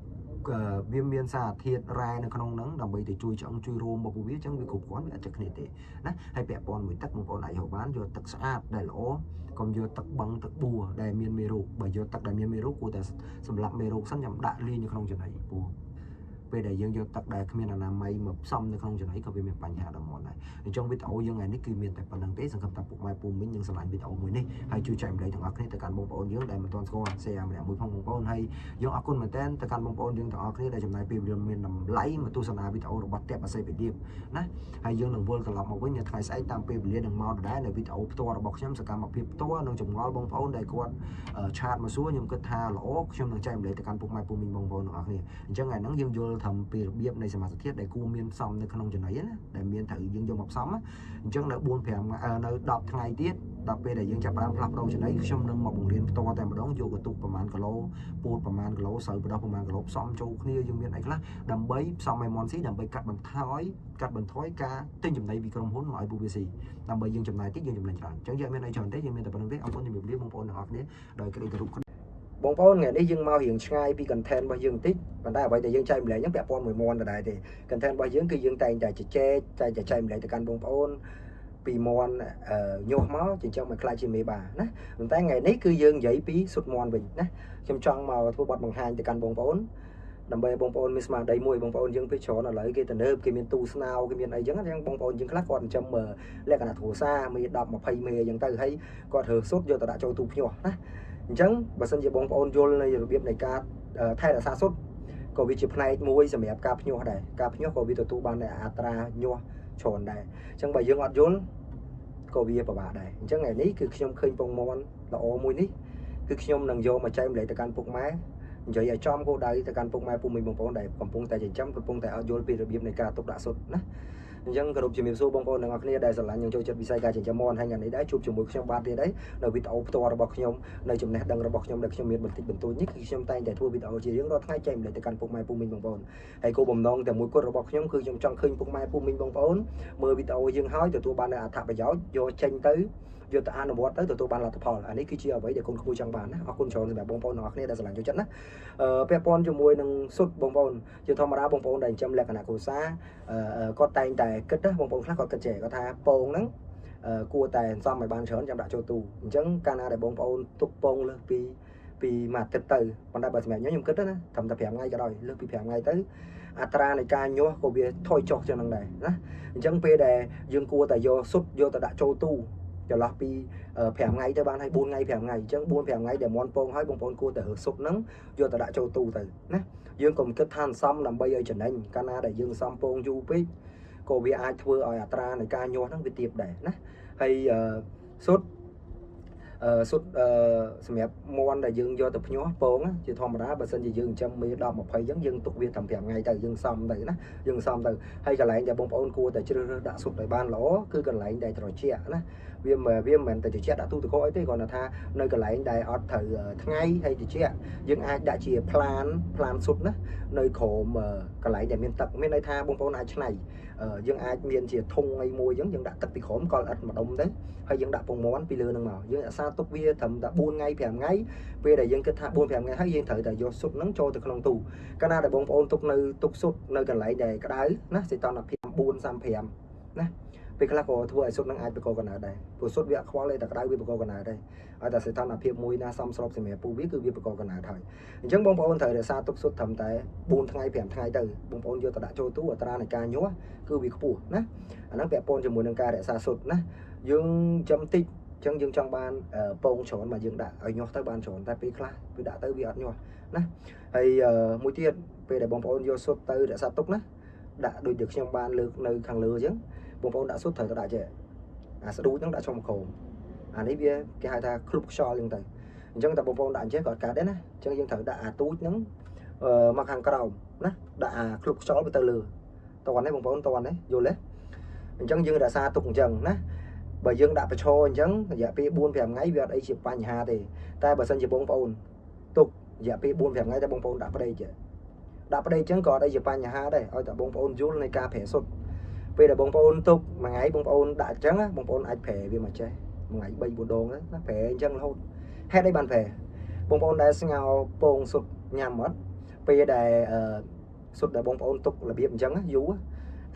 វាមានសារធាតុរ៉ែនៅក្នុងហ្នឹងដើម្បីទៅជួយឆ្អឹងជួយរោមរបស់ពួកវាអញ្ចឹងវាគ្រប់គ្រាន់វាអត់ចឹកគ្នាទេណាហើយពាក់ព័ន្ធមួយទឹកបងប្អូនអាចរកបានយកទឹកស្អាតដែលល្អកុំយកទឹកបឹងទឹកបួដែលមានមេរោគបើយកទឹកដែលមានមេរោគគួរតែសម្លាប់មេរោគសិនចាំដាក់លាយនៅក្នុងចំណីព្រោះពេលដែលយើងយកទឹកដែលគ្មានអនាម័យមកផ្សំនៅក្នុងចំណីក៏វាមានបញ្ហាដល់មាន់ដែរអញ្ចឹងវីដេអូយើងថ្ងៃនេះគឺមានតែប៉ុណ្្នឹងទេសង្ឃឹមថាពុកម៉ែពូមីងនឹងស្រឡាញ់វីដេអូមួយនេះហើយជួយចែករំលែកទាំងអស់គ្នាទៅកាន់បងប្អូនយើងដែលមិនទាន់ស្គាល់ share ម្នាក់មួយផងបងប្អូនហើយយើងអរគុណមែនទែនទៅកាន់បងប្អូនយើងទាំងអស់គ្នាដែលចំណាយពេលវេលាមានតម្លៃមកទស្សនាវីដេអូរបស់តេបអាសេបឌៀបណាហើយយើងនឹងវិលត្រឡប់មកវិញនៅថ្ងៃស្អែកតាមពេលវេលានឹងម៉ោងដដែលនៅវីដេអូផ្ទាល់របស់ខ្ញុំសកម្មភាពផ្ទាល់និងចម្ងល់បងប្អូនដែលគាត់ chat មកសួរខ្ញុំគិតថាល្អខ្ញុំនឹងចែករំលែកទៅកាន់ពុកម៉ែពូមីងបងប្អូនទាំងអស់គ្នាអញ្ចឹងថ្ងៃហ្នឹងយើងយល់ត្រឹមពីរបៀបនៃសមាសធាតុដែលគួរមានផ្សំនៅក្នុងចំណីណាដែលមានត្រូវយើងយកមកផ្សំអញ្ចឹងនៅ4 5នៅ10ថ្ងៃទៀតដល់ពេលដែលយើងចាប់ផ្ដើមផ្លាស់ប្ដូរចំណីខ្ញុំនឹងមកបង្រៀនផ្ទាល់តែម្ដងយកកន្ទុះប្រហែលគីឡូពោតប្រហែលគីឡូស្រូវបដោះប្រហែលគីឡូផ្សំចូលគ្នាយើងមានអីខ្លះដើម្បីផ្សំឲ្យមាន់ស៊ីដើម្បីកាត់បន្ថយកាត់បន្ថយការទិញចំណីពីក្រុមហ៊ុនមកឲ្យពួកវាស៊ីដើម្បីយើងចំណាយតិចយើងចំណេញច្រើនអញ្ចឹងយើងមានអីច្រើនទេយើងមានតែប៉ុណ្្នឹងទេអរគុណជំរាបលាបងប្អូនទាំងអស់គ្នាដោយក្តីគោរពបងប្អូនថ្ងៃនេះយើងមករៀងឆ្ងាយពី content របស់យើងបន្តិចប៉ុន្តែអ្វីដែលយើងចែករំលែកហ្នឹងពាក់ព័ន្ធមួយមាន់ដដែលទេ content របស់យើងគឺយើងតែងតែជជែកតែងតែចែករំលែកទៅកាន់បងប្អូនពីមាន់ញាស់មកចិញ្ចឹមឲ្យក្លាយជាមេបាណាប៉ុន្តែថ្ងៃនេះគឺយើងនិយាយពីសុទ្ធមាន់វិញណាខ្ញុំចង់មកធ្វើបទបង្ហាញទៅកាន់បងប្អូនដើម្បីឲ្យបងប្អូនមានស្មារតីមួយបងប្អូនយើងពេលច្រើនឥឡូវគេទៅនើបគេមានទូស្នោគេមានអីចឹងអញ្ចឹងបងប្អូនយើងខ្លះគាត់ចិញ្ចឹមលក្ខណៈគ្រួសារមេ10 20មេអញ្ចឹងទៅហើយគាត់រើសុទ្ធយកទៅដាក់ចូលទូភ្ញាស់ណាអញ្ចឹងបើសិនជាបងប្អូនយល់នៃរបៀបនៃការថែរក្សាសុទ្ធក៏វាជាផ្នែកមួយសម្រាប់ការភ្ញាស់ដែរការភ្ញាស់ក៏វាទទួលបានតែអត្រាញាស់ ច្រើនដែរអញ្ចឹងបើយើងអត់យល់ក៏វាពិបាកដែរអញ្ចឹងថ្ងៃនេះគឺខ្ញុំឃើញពងមាន់ល្អមួយនេះគឺខ្ញុំនឹងយកមកចែករំលែកទៅកាន់ពុកម៉ែនិយាយឲ្យចំគោលដៅទៅកាន់ពុកម៉ែពុំមីបងប្អូនដែលកំពុងតែចិញ្ចឹមកំពុងតែអត់យល់ពីរបៀបនៃការទុកដាក់ស៊ុតណាអញ្ចឹងគោរពជំរាបសួរបងប្អូនទាំងអស់គ្នាដែលស្រឡាញ់និងចូលចិត្តវិស័យការចិញ្ចឹមមាន់ហើយថ្ងៃនេះដែរជួបជាមួយខ្ញុំបាទទៀតហើយនៅវីដេអូផ្ទាល់របស់ខ្ញុំនៅចំណេះដឹងរបស់ខ្ញុំដែលខ្ញុំមានបន្តិចបន្តួចនេះគឺខ្ញុំតែងតែធ្វើវីដេអូជារៀងរាល់ថ្ងៃចែករំលែកទៅកាន់ពុកម៉ែពុំមីបងប្អូនហើយគោលបំណងតែមួយគត់របស់ខ្ញុំគឺខ្ញុំចង់ឃើញពុកម៉ែពុំមីបងប្អូនមើលវីដេអូយើងហើយទទួលបាននូវអត្ថប្រយោជន៍យកចេញទៅយកទៅអនុវត្តទៅទទួលបានលទ្ធផលអានេះគឺជាអ្វីដែលកូនក្មួយចង់បានណាអរគុណច្រើនសម្រាប់បងប្អូនទាំងអស់គ្នាដែលស្រឡាញ់ចូលចិត្តណាពាក់ព័ន្ធជាមួយនឹងស៊ុតបងប្អូនជាធម្មតាបងប្អូនដែលចិញ្ចឹមលក្ខណៈគ្រួសារគាត់តែងតែគិតណាបងប្អូនខ្លះគាត់គិតចេះគាត់ថាពងហ្នឹងគួរតែសន្សំឲ្យបានច្រើនចាំដាក់ចូលទូអញ្ចឹងកាលណាដែលបងប្អូនទុកពងលើសពីពីមួយអាទិត្យទៅប៉ុន្តែបើសម្រាប់ខ្ញុំខ្ញុំគិតណាត្រឹមតែ5ថ្ងៃក៏ដោយលើសពី5ថ្ងៃទៅអត្រានៃការញាស់ក៏វាថយចុះជាងហ្នឹងដែរណាអញ្ចឹងពេលដែលយើងគួរតែយកស៊ុតយកទៅដាក់ចូលទូចន្លោះពី5ថ្ងៃទៅបានហើយ4ថ្ងៃ5ថ្ងៃអញ្ចឹង4 5ថ្ងៃដែលមាន់ពងហើយបងប្អូនគួរតែរើសស៊ុតហ្នឹងយកទៅដាក់ចូលទូទៅណាយើងកុំគិតថាសន្សំដើម្បីឲ្យចំណេញកាលណាដែលយើងសន្សំពងយូរពេកក៏វាអាចធ្វើឲ្យអត្រានៃការញាស់ហ្នឹងវាទាបដែរណាហើយស៊ុតស៊ុតសម្រាប់មាន់ដែលយើងយកទៅភ្ញាស់ពងជាធម្មតាបើសិនជាយើងចិញ្ចឹមមេ10 20អញ្ចឹងយើងទុកវាត្រឹម5ថ្ងៃទៅយើងសំទៅណាយើងសំទៅហើយកន្លែងដែលបងប្អូនគួរតែជ្រើសរើសដាក់ស៊ុតឲ្យបានល្អគឺកន្លែងដែលត្រជាក់ណាវាវាមិនមែនតែត្រជាក់ដាក់ទូទឹកកកអីទេគ្រាន់តែថានៅកន្លែងដែលអត់ត្រូវថ្ងៃហើយត្រជាក់យើងអាចដាក់ជាផ្លានផ្លានស៊ុតណានៅក្រោមកន្លែងដែលមានទឹកមានន័យថាបងប្អូនអាចឆ្នៃយើងអាចមានជាធុងអីមួយអញ្ចឹងយើងដាក់ទឹកពីក្រោមកលឥដ្ឋម្ដុំទៅហើយយើងដាក់ពងមាន់ពីលើនឹងមកយើងអាសាទុកវាត្រឹមតែ4ថ្ងៃ5ថ្ងៃពេលដែលយើងគិតថា4 5ថ្ងៃហើយយើងត្រូវតែយកស៊ុតហ្នឹងចូលទៅក្នុងទូកាលណាដែលបងប្អូនទុកនៅទុកស៊ុតនៅកន្លែងដែលក្តៅណាសីតុណ្ហភាព435ណាពេលខ្លះក៏ធ្វើឲ្យស៊ុតហ្នឹងអាចបកកណ្ដៅដែរព្រោះស៊ុតវាអត់ខ្វល់ទេតែក្តៅវាបកកណ្ដៅដែរឲ្យតែសីតុណ្ហភាពមួយណាសមស្របសម្រាប់ពូវាគឺវាបកកណ្ដៅហើយអញ្ចឹងបងប្អូនត្រូវរក្សាទុកស៊ុតត្រឹមតែ4ថ្ងៃ5ថ្ងៃទៅបងប្អូនយកទៅដាក់ចូលទូអត្រានៃការញាស់គឺវាខ្ពស់ណាអាហ្នឹងពាក់ព័ន្ធជាមួយនឹងការរក្សាស៊ុតណាយើងចាំតិចអញ្ចឹងយើងចង់បានពងច្រើនមកយើងដាក់ឲ្យញាស់ទៅបានច្រើនតែពេលខ្លះវាដាក់ទៅវាអត់ញាស់ណាហើយមួយទៀតពេលដែលបងប្អូនយកស៊ុតទៅរក្សាទុកណាដាក់ដូចដែលខ្ញុំបានលើកនៅខាងលើអញ្ចឹងបងប្អូនដាក់ស៊ុតត្រូវតែដាក់ចេះអាស្ដួចហ្នឹងដាក់ចំក្រោមអានេះវាគេហៅថាឃ្លុបខ្យល់អញ្ចឹងទៅអញ្ចឹងតែបងប្អូនដាក់អញ្ចឹងក៏អត់កើតដែរណាអញ្ចឹងយើងត្រូវដាក់អាទូចហ្នឹងមកខាងក្រោមណាដាក់អាឃ្លុបខ្យល់ទៅលើតន់នេះបងប្អូនតន់នេះយល់ទេអញ្ចឹងយើងរក្សាទុកអញ្ចឹងណាបើយើងដាក់ប្រឈរអញ្ចឹងរយៈពេល4 5ថ្ងៃវាអត់អីជាបញ្ហាទេតែបើសិនជាបងប្អូនទុករយៈពេល4 5ថ្ងៃតែបងប្អូនដាក់ប្តីចេះដាក់ប្តីអញ្ចឹងក៏អត់អីជាបញ្ហាដែរឲ្យតែបងប្អូនយល់នៃការប្រែសុទ្ធពេលដែលបងប្អូនទុកមួយថ្ងៃបងប្អូនដាក់អញ្ចឹងបងប្អូនអាចប្រែវាមកចេះមួយថ្ងៃ3 4ដងណាប្រែអញ្ចឹងរហូតហេតុអីបានប្រែបងប្អូនដែលស្ងោពងសុទ្ធញ៉ាំអត់ពេលដែលសុទ្ធដែលបងប្អូនទុករបៀបអញ្ចឹងយូរ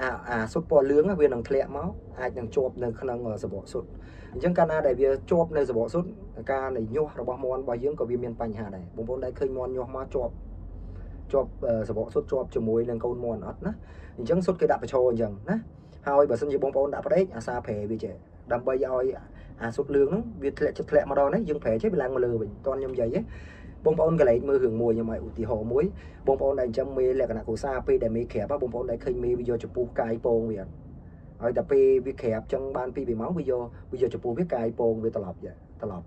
អាអាសុទ្ធពណ៌លឿងវានឹងធ្លាក់មកអាចនឹងជាប់នៅក្នុងសបកសុទ្ធអញ្ចឹងកាលណាដែលវាជាប់នៅសបកសុទ្ធការនៃញាស់របស់មាន់របស់យើងក៏វាមានបញ្ហាដែរបងប្អូនដែលឃើញមាន់ញាស់មកជាប់ជាប់សបកសុទ្ធជាប់ជាមួយនឹងកូនមាន់អត់ណាអញ្ចឹងសុទ្ធគេដាក់បញ្ឈរអញ្ចឹងណាហើយបើសិនជាបងប្អូនដាក់ប្តេកអាសាប្រែវាចេះដើម្បីឲ្យអាសុទ្ធលឿងហ្នឹងវាធ្លាក់ចិត្តធ្លាក់មកដល់នេះយើងប្រែចេះវាឡើងមកលើវិញតន់ខ្ញុំនិយាយទេបងប្អូនកលែកមើលរឿងមួយខ្ញុំឲ្យឧទាហរណ៍មួយបងប្អូនដែលចិញ្ចឹមមេលក្ខណៈគ្រួសារពេលដែលមេក្រាបបងប្អូនដែលឃើញមេវាយកចំពុះកាយពងវាហើយតែពេលវាក្រាបចឹងបាន2 3ម៉ោងវាយកវាយកចំពុះវាកាយពងវាត្រឡប់ត្រឡប់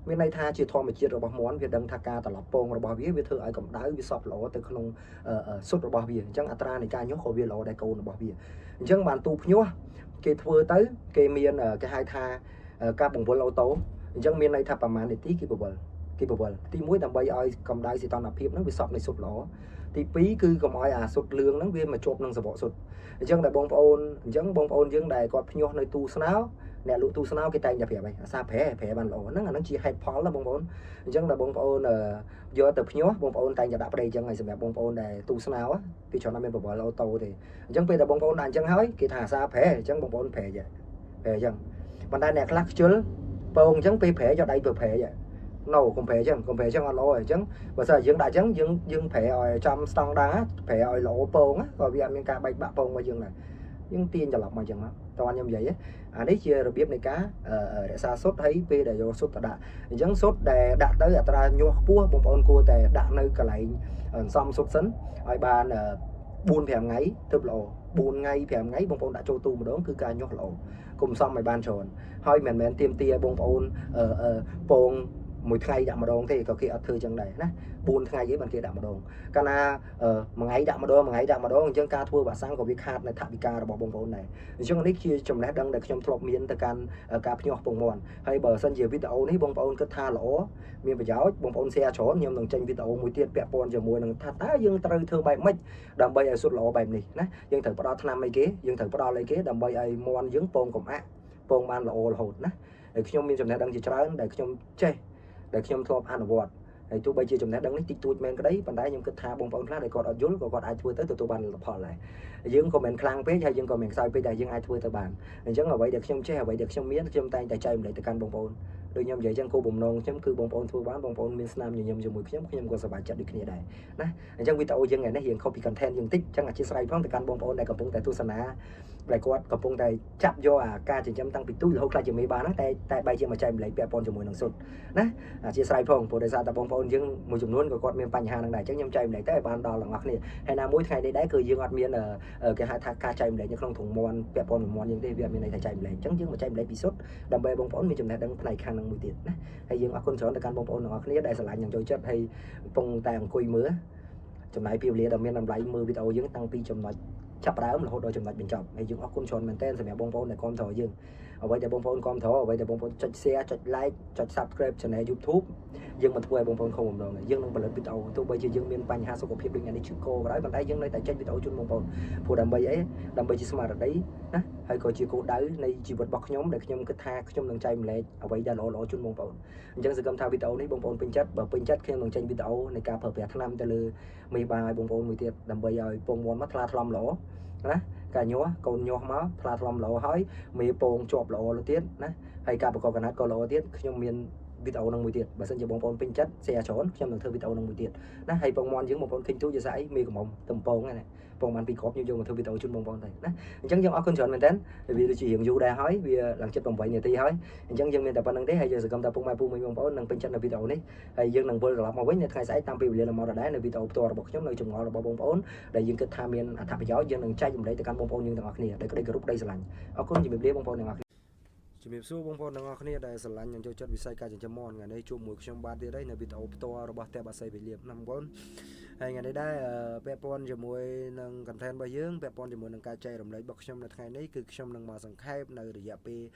មានន័យថាជាធម្មជាតិរបស់មាន់វាដឹងថាការត្រឡប់ពងរបស់វាវាធ្វើឲ្យកម្ដៅវាសប់ល្អទៅក្នុងសុទ្ធរបស់វាអញ្ចឹងអត្រានៃការញាស់ក៏វាល្អដែរកូនរបស់វាអញ្ចឹងបានទូភ្ញាស់គេធ្វើទៅគេមានគេហៅថាការបង្វិល auto អញ្ចឹងមានន័យថាប្រហែលនាទីគេបង្វិលគេបង្វិលទី1ដើម្បីឲ្យកម្ដៅសីតុណ្ហភាពហ្នឹងវាសប់នៃសុទ្ធល្អទី2គឺកុំឲ្យអាសុទ្ធលឿងហ្នឹងវាមកជាប់នឹងសបកសុទ្ធអញ្ចឹងដែលបងប្អូនអញ្ចឹងបងប្អូនយើងដែលគាត់ភ្ញាស់នៅទូស្នោអ្នកលក់ទូស្នោគេតែងតែប្រាប់ឯងអាសាប្រែប្រែបានល្អហ្នឹងអាហ្នឹងជាហេតុផលណាបងប្អូនអញ្ចឹងដែលបងប្អូនយកទៅភ្ញាស់បងប្អូនតែងតែដាក់ប្តីអញ្ចឹងហើយសម្រាប់បងប្អូនដែលទូស្នោគេច្រើនតែមានបង្វិល auto ទេអញ្ចឹងពេលដែលបងប្អូនដាក់អញ្ចឹងហើយគេថាអាសាប្រែអញ្ចឹងបងប្អូនប្រែប្រែអញ្ចឹងប៉ុន្តែអ្នកខ្លះខ្ជិលពងអញ្ចឹងពេលប្រែយកដៃទៅប្រែណូកុំប្រែអញ្ចឹងកុំប្រែអញ្ចឹងអត់ល្អអញ្ចឹងបើសិនយើងដាក់អញ្ចឹងយើងយើងប្រែឲ្យចំស្តង់ដាប្រែឲ្យល្អពងក៏វាអត់មានការបែកបាក់ពងរបស់យើងដែរយើងទាញត្រឡប់មកអញ្ចឹងមកតោះខ្ញុំនិយាយអានេះជារបៀបនៃការរក្សាសុទ្ធហើយពេលដែលយកសុទ្ធទៅដាក់អញ្ចឹងសុទ្ធដែលដាក់ទៅអត្រាញាស់ខ្ពស់បងប្អូនគួរតែដាក់នៅកន្លែងសំសុទ្ធសិនឲ្យបាន 4 5ថ្ងៃទើបល្អ4ថ្ងៃ5ថ្ងៃបងប្អូនដាក់ចូលទូម្ដងគឺការញាស់ល្អកុំសំឲ្យបានច្រើនហើយមិនមែនទៀមទាឲ្យបងប្អូនអឺអឺពងមួយថ្ងៃដាក់ម្ដងទេក៏គេអត់ធ្វើចឹងដែរណា4ថ្ងៃឯងបានគេដាក់ម្ដងកាលណាមួយថ្ងៃដាក់ម្ដងមួយថ្ងៃដាក់ម្ដងអញ្ចឹងការធ្វើវ៉ាក់សាំងក៏វាខាតនៅថវិការបស់បងប្អូនដែរអញ្ចឹងនេះជាចំណេះដឹងដែលខ្ញុំធ្លាប់មានទៅកាន់ការភ្ញាស់ពងមាន់ហើយបើសិនជាវីដេអូនេះបងប្អូនគិតថាល្អមានប្រយោជន៍បងប្អូន share ច្រើនខ្ញុំនឹងចេញវីដេអូមួយទៀតពាក់ព័ន្ធជាមួយនឹងថាតើយើងត្រូវធ្វើបែបម៉េចដើម្បីឲ្យសុទ្ធល្អបែបនេះណាយើងត្រូវផ្ដល់ថ្នាំអីគេយើងត្រូវផ្ដល់អីគេដើម្បីឲ្យមាន់យើងពងកំអាក់ពងបានល្អរហូតណាហើយខ្ញុំមានចំណេះដឹងជាច្រើនដែលខ្ញុំចេះដែលខ្ញុំធ្លាប់អនុវត្តហើយទោះបីជាចំណេះដឹងនេះតិចតួចមែនក្តីប៉ុន្តែខ្ញុំគិតថាបងប្អូនខ្លះដែលគាត់អត់យល់ក៏គាត់អាចធ្វើទៅទទួលបានលទ្ធផលដែរយើងក៏មិនខ្លាំងពេកហើយយើងក៏មិនខ្សោយពេកដែរយើងអាចធ្វើទៅបានអញ្ចឹងអ្វីដែលខ្ញុំចេះអ្វីដែលខ្ញុំមានខ្ញុំតែងតែចែករំលែកទៅកាន់បងប្អូនដូចខ្ញុំនិយាយចឹងគោលបំណងខ្ញុំគឺបងប្អូនធ្វើបានបងប្អូនមានស្នាមញញឹមជាមួយខ្ញុំខ្ញុំក៏សប្បាយចិត្តដូចគ្នាដែរណាអញ្ចឹងវីដេអូយើងថ្ងៃនេះរៀងខុសពី content យើងតិចអញ្ចឹងអធិស្ឋានផងទៅកាន់បងប្អូនដែលកំពុងតែទស្សនាដែលគាត់កំពុងតែចាប់យកអាការចិញ្ចឹមតាំងពីទូចរហូតខ្លាចជាមេបានហ្នឹងតែតែបែរជាមកចែករំលែកពាក់ព័ន្ធជាមួយនឹងសុទ្ធណាអធិស្ឋានផងព្រោះដោយសារតែបងប្អូនយើងមួយចំនួនក៏គាត់មានបញ្ហាហ្នឹងដែរអញ្ចឹងខ្ញុំចែករំលែកទៅឲ្យបានដល់ទាំងអស់គ្នាហើយណាមួយថ្ងៃនេះដែរគឺយើងអត់មានគេហៅថាការចែករំលែកនៅក្នុងធុងមាន់ពាក់ព័ន្ធនឹងមាន់យើងទេវាអត់មានន័យថាចែករំលែកអញ្ចឹងយើងមកចែករំលែកពីសុទ្ធដើម្បីបងប្អូនមានចំណេះដឹងផ្នែកខាងហ្នឹងមួយទៀតណាហើយយើងអរគុណច្រើនទៅកាន់បងប្អូនទាំងអស់គ្នាដែលស្រឡាញ់និងចូលចិត្តហើយកំពុងតែអង្គុយមើលចំណាយពេលវេលាដ៏មានតម្លៃមើលវីដេអូយើងតាំងពីចំណុចចាប់ផ្ដើមរហូតដល់ចំណុចបញ្ចប់ហើយយើងអរគុណច្រើនមែនទែនសម្រាប់បងប្អូនដែលគាំទ្រយើងអ្វីដែលបងប្អូនគាំទ្រអ្វីដែលបងប្អូនចុច share ចុច like ចុច subscribe channel YouTube យើងមិនធ្វើឲ្យបងប្អូនខំបំណងទេយើងនឹងផលិតវីដេអូទោះបីជាយើងមានបញ្ហាសុខភាពដូចថ្ងៃនេះឈឺកក៏ដោយប៉ុន្តែយើងនៅតែចេញវីដេអូជូនបងប្អូនព្រោះដើម្បីអីដើម្បីជាស្មារតីណាហើយក៏ជាគោលដៅនៃជីវិតរបស់ខ្ញុំដែលខ្ញុំគិតថាខ្ញុំនឹងចែករំលែកអ្វីដែលល្អៗជូនបងប្អូនអញ្ចឹងសង្ឃឹមថាវីដេអូនេះបងប្អូនពេញចិត្តបើពេញចិត្តខ្ញុំនឹងចេញវីដេអូនៃការប្រើប្រាស់ថ្នាំទៅលើមេបាឲ្យបងប្អូនមួយទៀតដើម្បីឲ្យពងមាន់មកថ្លាថ្លំល្អណាការញាស់កូនញាស់មកថ្លាថ្លំល្អហើយមេពងជាប់ល្អទៅទៀតណាហើយការប្រកបកណាត់ក៏ល្អទៀតខ្ញុំមានវីដេអូនឹងមួយទៀតបើសិនជាបងប្អូនពេញចិត្ត share ច្រើនខ្ញុំនឹងធ្វើវីដេអូនឹងមួយទៀតណាហើយពងមាន់យើងបងប្អូនឃើញទូជាស្អីមេកំមុំតំពងហ្នឹងណាពងបានពីរគ្រាប់ខ្ញុំយកមកធ្វើវីដេអូជូនបងប្អូនទៅណាអញ្ចឹងយើងអរគុណច្រើនមែនទែនវាដូចជារៀងយូរដែរហើយវាឡើងចិត្ត8នាទីហើយអញ្ចឹងយើងមានតែប៉ុណ្្នឹងទេហើយយើងសង្ឃឹមថាពុកម៉ែពូមីងបងប្អូននឹងពេញចិត្តនៅវីដេអូនេះហើយយើងនឹងវិលត្រឡប់មកវិញនៅថ្ងៃស្អែកតាមពេលវេលាល្មមដដែលនៅវីដេអូផ្ទាល់របស់ខ្ញុំនៅចម្ងល់របស់បងប្អូនដែលយើងគិតថាមានអត្ថប្រយោជន៍យើងនឹងចែករំលែកទៅកាន់បងប្អូនយើងទាំងអស់គ្នាដោយក្តីគោរពក្តីស្រឡាញ់អរគុណជំរាបលាបងប្អូនទាំងអស់គ្នាជំរាបសួរបងប្អូនទាំងអស់គ្នាដែលស្រឡាញ់និងចូលចិត្តវិស័យការចិញ្ចឹមមាន់ថ្ងៃនេះជួបមួយខ្ញុំបាទទៀតហើយនៅវីដេអូផ្ទាល់របស់ផ្ទះបាសីវិលៀបណាបងប្អូនហើយថ្ងៃនេះដែរពាក់ព័ន្ធជាមួយនឹង content របស់យើងពាក់ព័ន្ធជាមួយនឹងការចែករំលែករបស់ខ្ញុំនៅថ្ងៃនេះគឺខ្ញុំនឹងមកសង្ខេបនៅរយៈពេល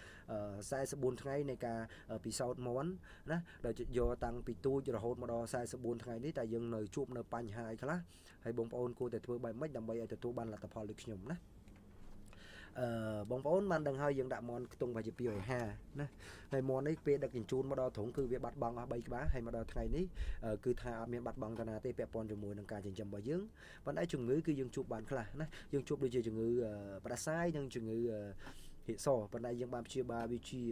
44ថ្ងៃនៃការពិសោធន៍មាន់ណាដោយយកតាំងពីទូចរហូតមកដល់44ថ្ងៃនេះតែយើងនៅជួបនៅបញ្ហាអីខ្លះហើយបងប្អូនគួរតែធ្វើបែបម៉េចដើម្បីឲ្យទទួលបានលទ្ធផលដូចខ្ញុំណាអឺបងប្អូនបានដឹងហើយយើងដាក់មាន់ខ្ទង់ប្រហែលជា250ណាហើយមាន់នេះពេលដឹកជញ្ជូនមកដល់ទ្រុងគឺវាបាត់បង់អស់3ក្បាលហើយមកដល់ថ្ងៃនេះគឺថាអត់មានបាត់បង់តាណាទេពាក់ព័ន្ធជាមួយនឹងការចិញ្ចឹមរបស់យើងប៉ុន្តែជំងឺគឺយើងជួបបានខ្លះណាយើងជួបដូចជាជំងឺផ្ដាសាយនិងជំងឺហៀកសប៉ុន្តែយើងបានព្យាបាលវាជា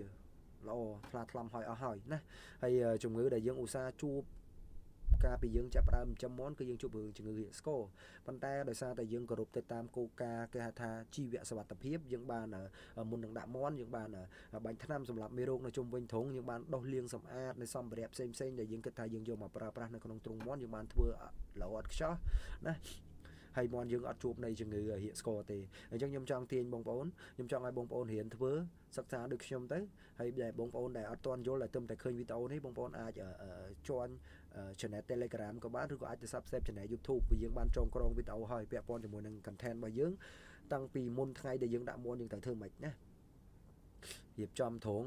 ល្អថ្លាថ្លំហើយអស់ហើយណាហើយជំងឺដែលយើងឧស្សាហ៍ជួបកាលពីយើងចាប់ផ្ដើមចិញ្ចឹមមាន់គឺយើងជួបរឿងជំងឺរាកស្គរប៉ុន្តែដោយសារតែយើងគោរពទៅតាមគោលការណ៍គេហៅថាជីវសុវត្ថិភាពយើងបានមុននឹងដាក់មាន់យើងបានបាញ់ថ្នាំសម្រាប់មេរោគនៅជុំវិញទ្រុងយើងបានដុសលាងសម្អាតនៅសម្ភារៈផ្សេងផ្សេងដែលយើងគិតថាយើងយកមកប្រើប្រាស់នៅក្នុងទ្រុងមាន់យើងបានធ្វើល្អឥតខ្ចោះណាហើយមាន់យើងអត់ជួបនៃជំងឺរាកស្គរទេអញ្ចឹងខ្ញុំចង់ទាញបងប្អូនខ្ញុំចង់ឲ្យបងប្អូនរៀនធ្វើសិក្សាដូចខ្ញុំទៅហើយដែលបងប្អូនដែលអត់ទាន់យល់ដែលទើបតែឃើញវីដេអូនេះបងប្អូនអាច join channel Telegram ក៏បានឬក៏អាចទៅ subscribe channel YouTube ព្រោះយើងបានចងក្រងវីដេអូហើយពាក់ព័ន្ធជាមួយនឹង content របស់យើងតាំងពីមុនថ្ងៃដែលយើងដាក់មាន់យើងត្រូវធ្វើម៉េចណារៀបចំទ្រុង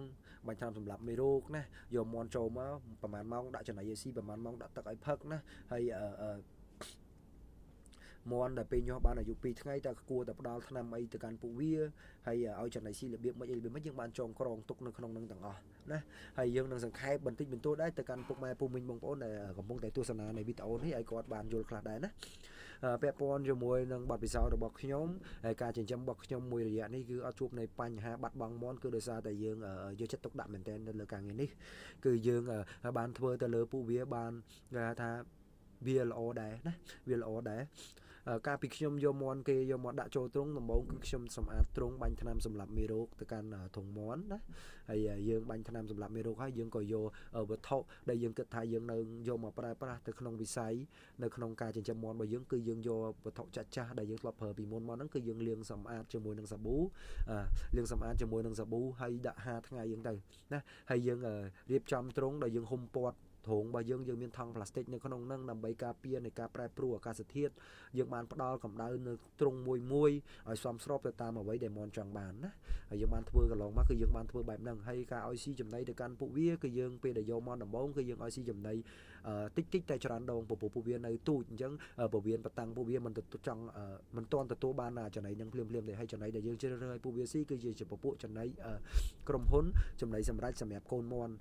បាញ់ថ្នាំសម្រាប់មេរោគណាយកមាន់ចូលមកប្រហែលម៉ោងដាក់ចំណីឲ្យស៊ីប្រហែលម៉ោងដាក់ទឹកឲ្យផឹកណាហើយអឺមាន់ដែលពេលញាស់បានអាយុ2ថ្ងៃតើគួរតែផ្ដល់ថ្នាំអីទៅកាន់ពួកវាហើយឲ្យចំណីស៊ីរបៀបម៉េចរបៀបម៉េចយើងបានចងក្រងទុកនៅក្នុងនឹងទាំងអស់ណាហើយយើងនឹងសង្ខេបបន្តិចបន្តួចដែរទៅកាន់ពុកម៉ែពូមីងបងប្អូនដែលកំពុងតែទស្សនានៃវីដេអូនេះឲ្យគាត់បានយល់ខ្លះដែរណាពាក់ព័ន្ធជាមួយនឹងបទពិសោធន៍របស់ខ្ញុំហើយការចិញ្ចឹមរបស់ខ្ញុំមួយរយៈនេះគឺអត់ជួបនៃបញ្ហាបាត់បង់មាន់គឺដោយសារតែយើងយកចិត្តទុកដាក់មែនទែននៅលើការងារនេះគឺយើងបានធ្វើទៅលើពួកវាបានគេថាវាល្អដែរណាវាល្អដែរ កាលពីខ្ញុំយកមាន់គេយកមកដាក់ចូលទ្រុងដំបូងគឺខ្ញុំសម្អាតទ្រុងបាញ់ថ្នាំសម្លាប់មេរោគទៅកាន់ធុងមាន់ណាហើយយើងបាញ់ថ្នាំសម្លាប់មេរោគហើយយើងក៏យកវត្ថុដែលយើងគិតថាយើងនៅយកមកប្រើប្រាស់ទៅក្នុងវិស័យនៅក្នុងការចិញ្ចឹមមាន់របស់យើងគឺយើងយកវត្ថុចាស់ចាស់ដែលយើងធ្លាប់ប្រើពីមុនមកហ្នឹងគឺយើងលាងសម្អាតជាមួយនឹងសាប៊ូលាងសម្អាតជាមួយនឹងសាប៊ូហើយដាក់5ថ្ងៃយើងទៅណាហើយយើងរៀបចំទ្រុងដែលយើងហ៊ុំព័ទ្ធទ្រងរបស់យើងយើងមានថង់ប្លាស្ទិកនៅក្នុងហ្នឹងដើម្បីការពារនៃការប្រែប្រួលអាកាសធាតុយើងបានផ្ដល់កម្ដៅនៅទ្រុងមួយមួយឲ្យសមស្របទៅតាមអ្វីដែលមាន់ចង់បានណាហើយយើងបានធ្វើកន្លងមកគឺយើងបានធ្វើបែបហ្នឹងហើយការឲ្យស៊ីចំណីទៅកាន់ពួកវាគឺយើងពេលដែលយកមកដំបូងគឺយើងឲ្យស៊ីចំណីតិចតិចតែច្រើនដងពពួកពួកវានៅទូចអញ្ចឹងពវៀនបតាំងពួកវាមិនចង់មិនទាន់ទទួលបានចំណីនឹងភ្លាមភ្លាមទេហើយចំណីដែលយើងជ្រើសរើសឲ្យពួកវាស៊ីគឺជាពពួកចំណីក្រុមហ៊ុនចំណីសម្រាប់សម្រាប់កូនមាន់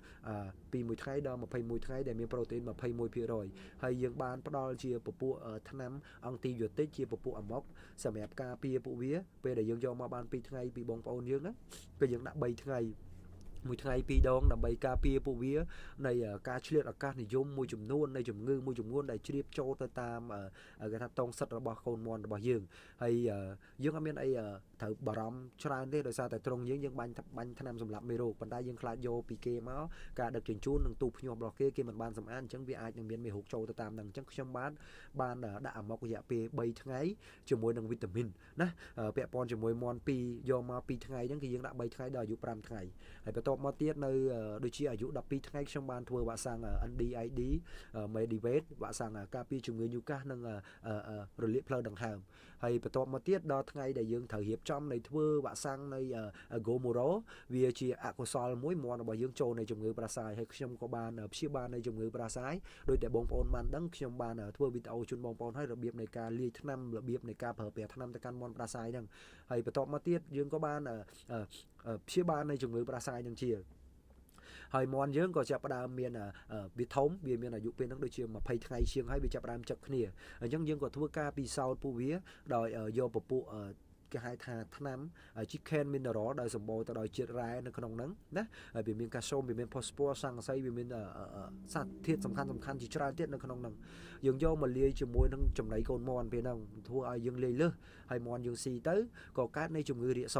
ពី1ថ្ងៃដល់21ថ្ងៃដែលមានប្រូតេអ៊ីន21%ហើយយើងបានផ្ដល់ជាពពួកថ្នាំអង់ទីប៊ីយោទិកជាពពួកអាម៉ុកសម្រាប់ការពារពួកវាពេលដែលយើងយកមកបាន2ថ្ងៃពីបងប្អូនយើងណាគឺយើងដាក់3ថ្ងៃមួយថ្ងៃពីរដងដើម្បីការពារពួកវានៃការឆ្លៀតឱកាសនិយមមួយចំនួននៃជំងឺមួយចំនួនដែលជ្រាបចូលទៅតាមគេថាតងសិតរបស់កូនមាន់របស់យើងហើយយើងអត់មានអីត្រូវបារម្ភច្រើនទេដោយសារតែត្រង់យើងយើងបាញ់បាញ់ថ្នាំសម្លាប់មេរោគប៉ុន្តែយើងខ្លាចយកពីគេមកការដឹកជញ្ជូននិងទូភ្ញាស់របស់គេគេមិនបានសម្អាតអញ្ចឹងវាអាចនឹងមានមេរោគចូលទៅតាមនឹងអញ្ចឹងខ្ញុំបានបានដាក់អាម៉ុករយៈពេល3ថ្ងៃជាមួយនឹងវីតាមីនណាពាក់ព័ន្ធជាមួយមាន់2យកមក2ថ្ងៃហ្នឹងគឺយើងដាក់3ថ្ងៃដល់អាយុ5ថ្ងៃហើយបន្ទាប់មកទៀតនៅដូចជាអាយុ12ថ្ងៃខ្ញុំបានធ្វើវ៉ាក់សាំង NDID Medivate វ៉ាក់សាំងការពារជំងឺញូកាសនិងរលាកផ្លូវដង្ហើមហើយបន្ទាប់មកទៀតដល់ថ្ងៃដែលយើងត្រូវរៀបចំនៃធ្វើវ៉ាក់សាំងនៃ Gomoro វាជាអកុសលមួយមាន់របស់យើងចូលនៃជំងឺផ្ដាសាយហើយខ្ញុំក៏បានព្យាបាលនៃជំងឺផ្ដាសាយដោយតែបងប្អូនបានដឹងខ្ញុំបានធ្វើវីដេអូជូនបងប្អូនហើយរបៀបនៃការលាយថ្នាំរបៀបនៃការប្រើប្រាស់ថ្នាំទៅកាន់មាន់ផ្ដាសាយហ្នឹងហើយបន្ទាប់មកទៀតយើងក៏បានព្យាបាលនៃជំងឺផ្ដាសាយនឹងជាហើយមាន់យើងក៏ចាប់ផ្ដើមមានវាធំវាមានអាយុពេលហ្នឹងដូចជា20ថ្ងៃជាងហើយវាចាប់ផ្ដើមចឹកគ្នាអញ្ចឹងយើងក៏ធ្វើការពិសោធន៍ពួកវាដោយយកពពួកគេហៅថាថ្នាំ chicken mineral ដោយសម្បូរទៅដោយជាតិរ៉ែនៅក្នុងហ្នឹងណាហើយវាមានកាល់ស្យូមវាមានផូស្ព័រស័ង្កសីវាមានសារធាតុសំខាន់សំខាន់ជាច្រើនទៀតនៅក្នុងហ្នឹងយើងយកមកលាយជាមួយនឹងចំណីកូនមាន់ពេលហ្នឹងធ្វើឲ្យយើងលាយលើសហើយមាន់យើងស៊ីទៅក៏កើតនៃជំងឺរាកស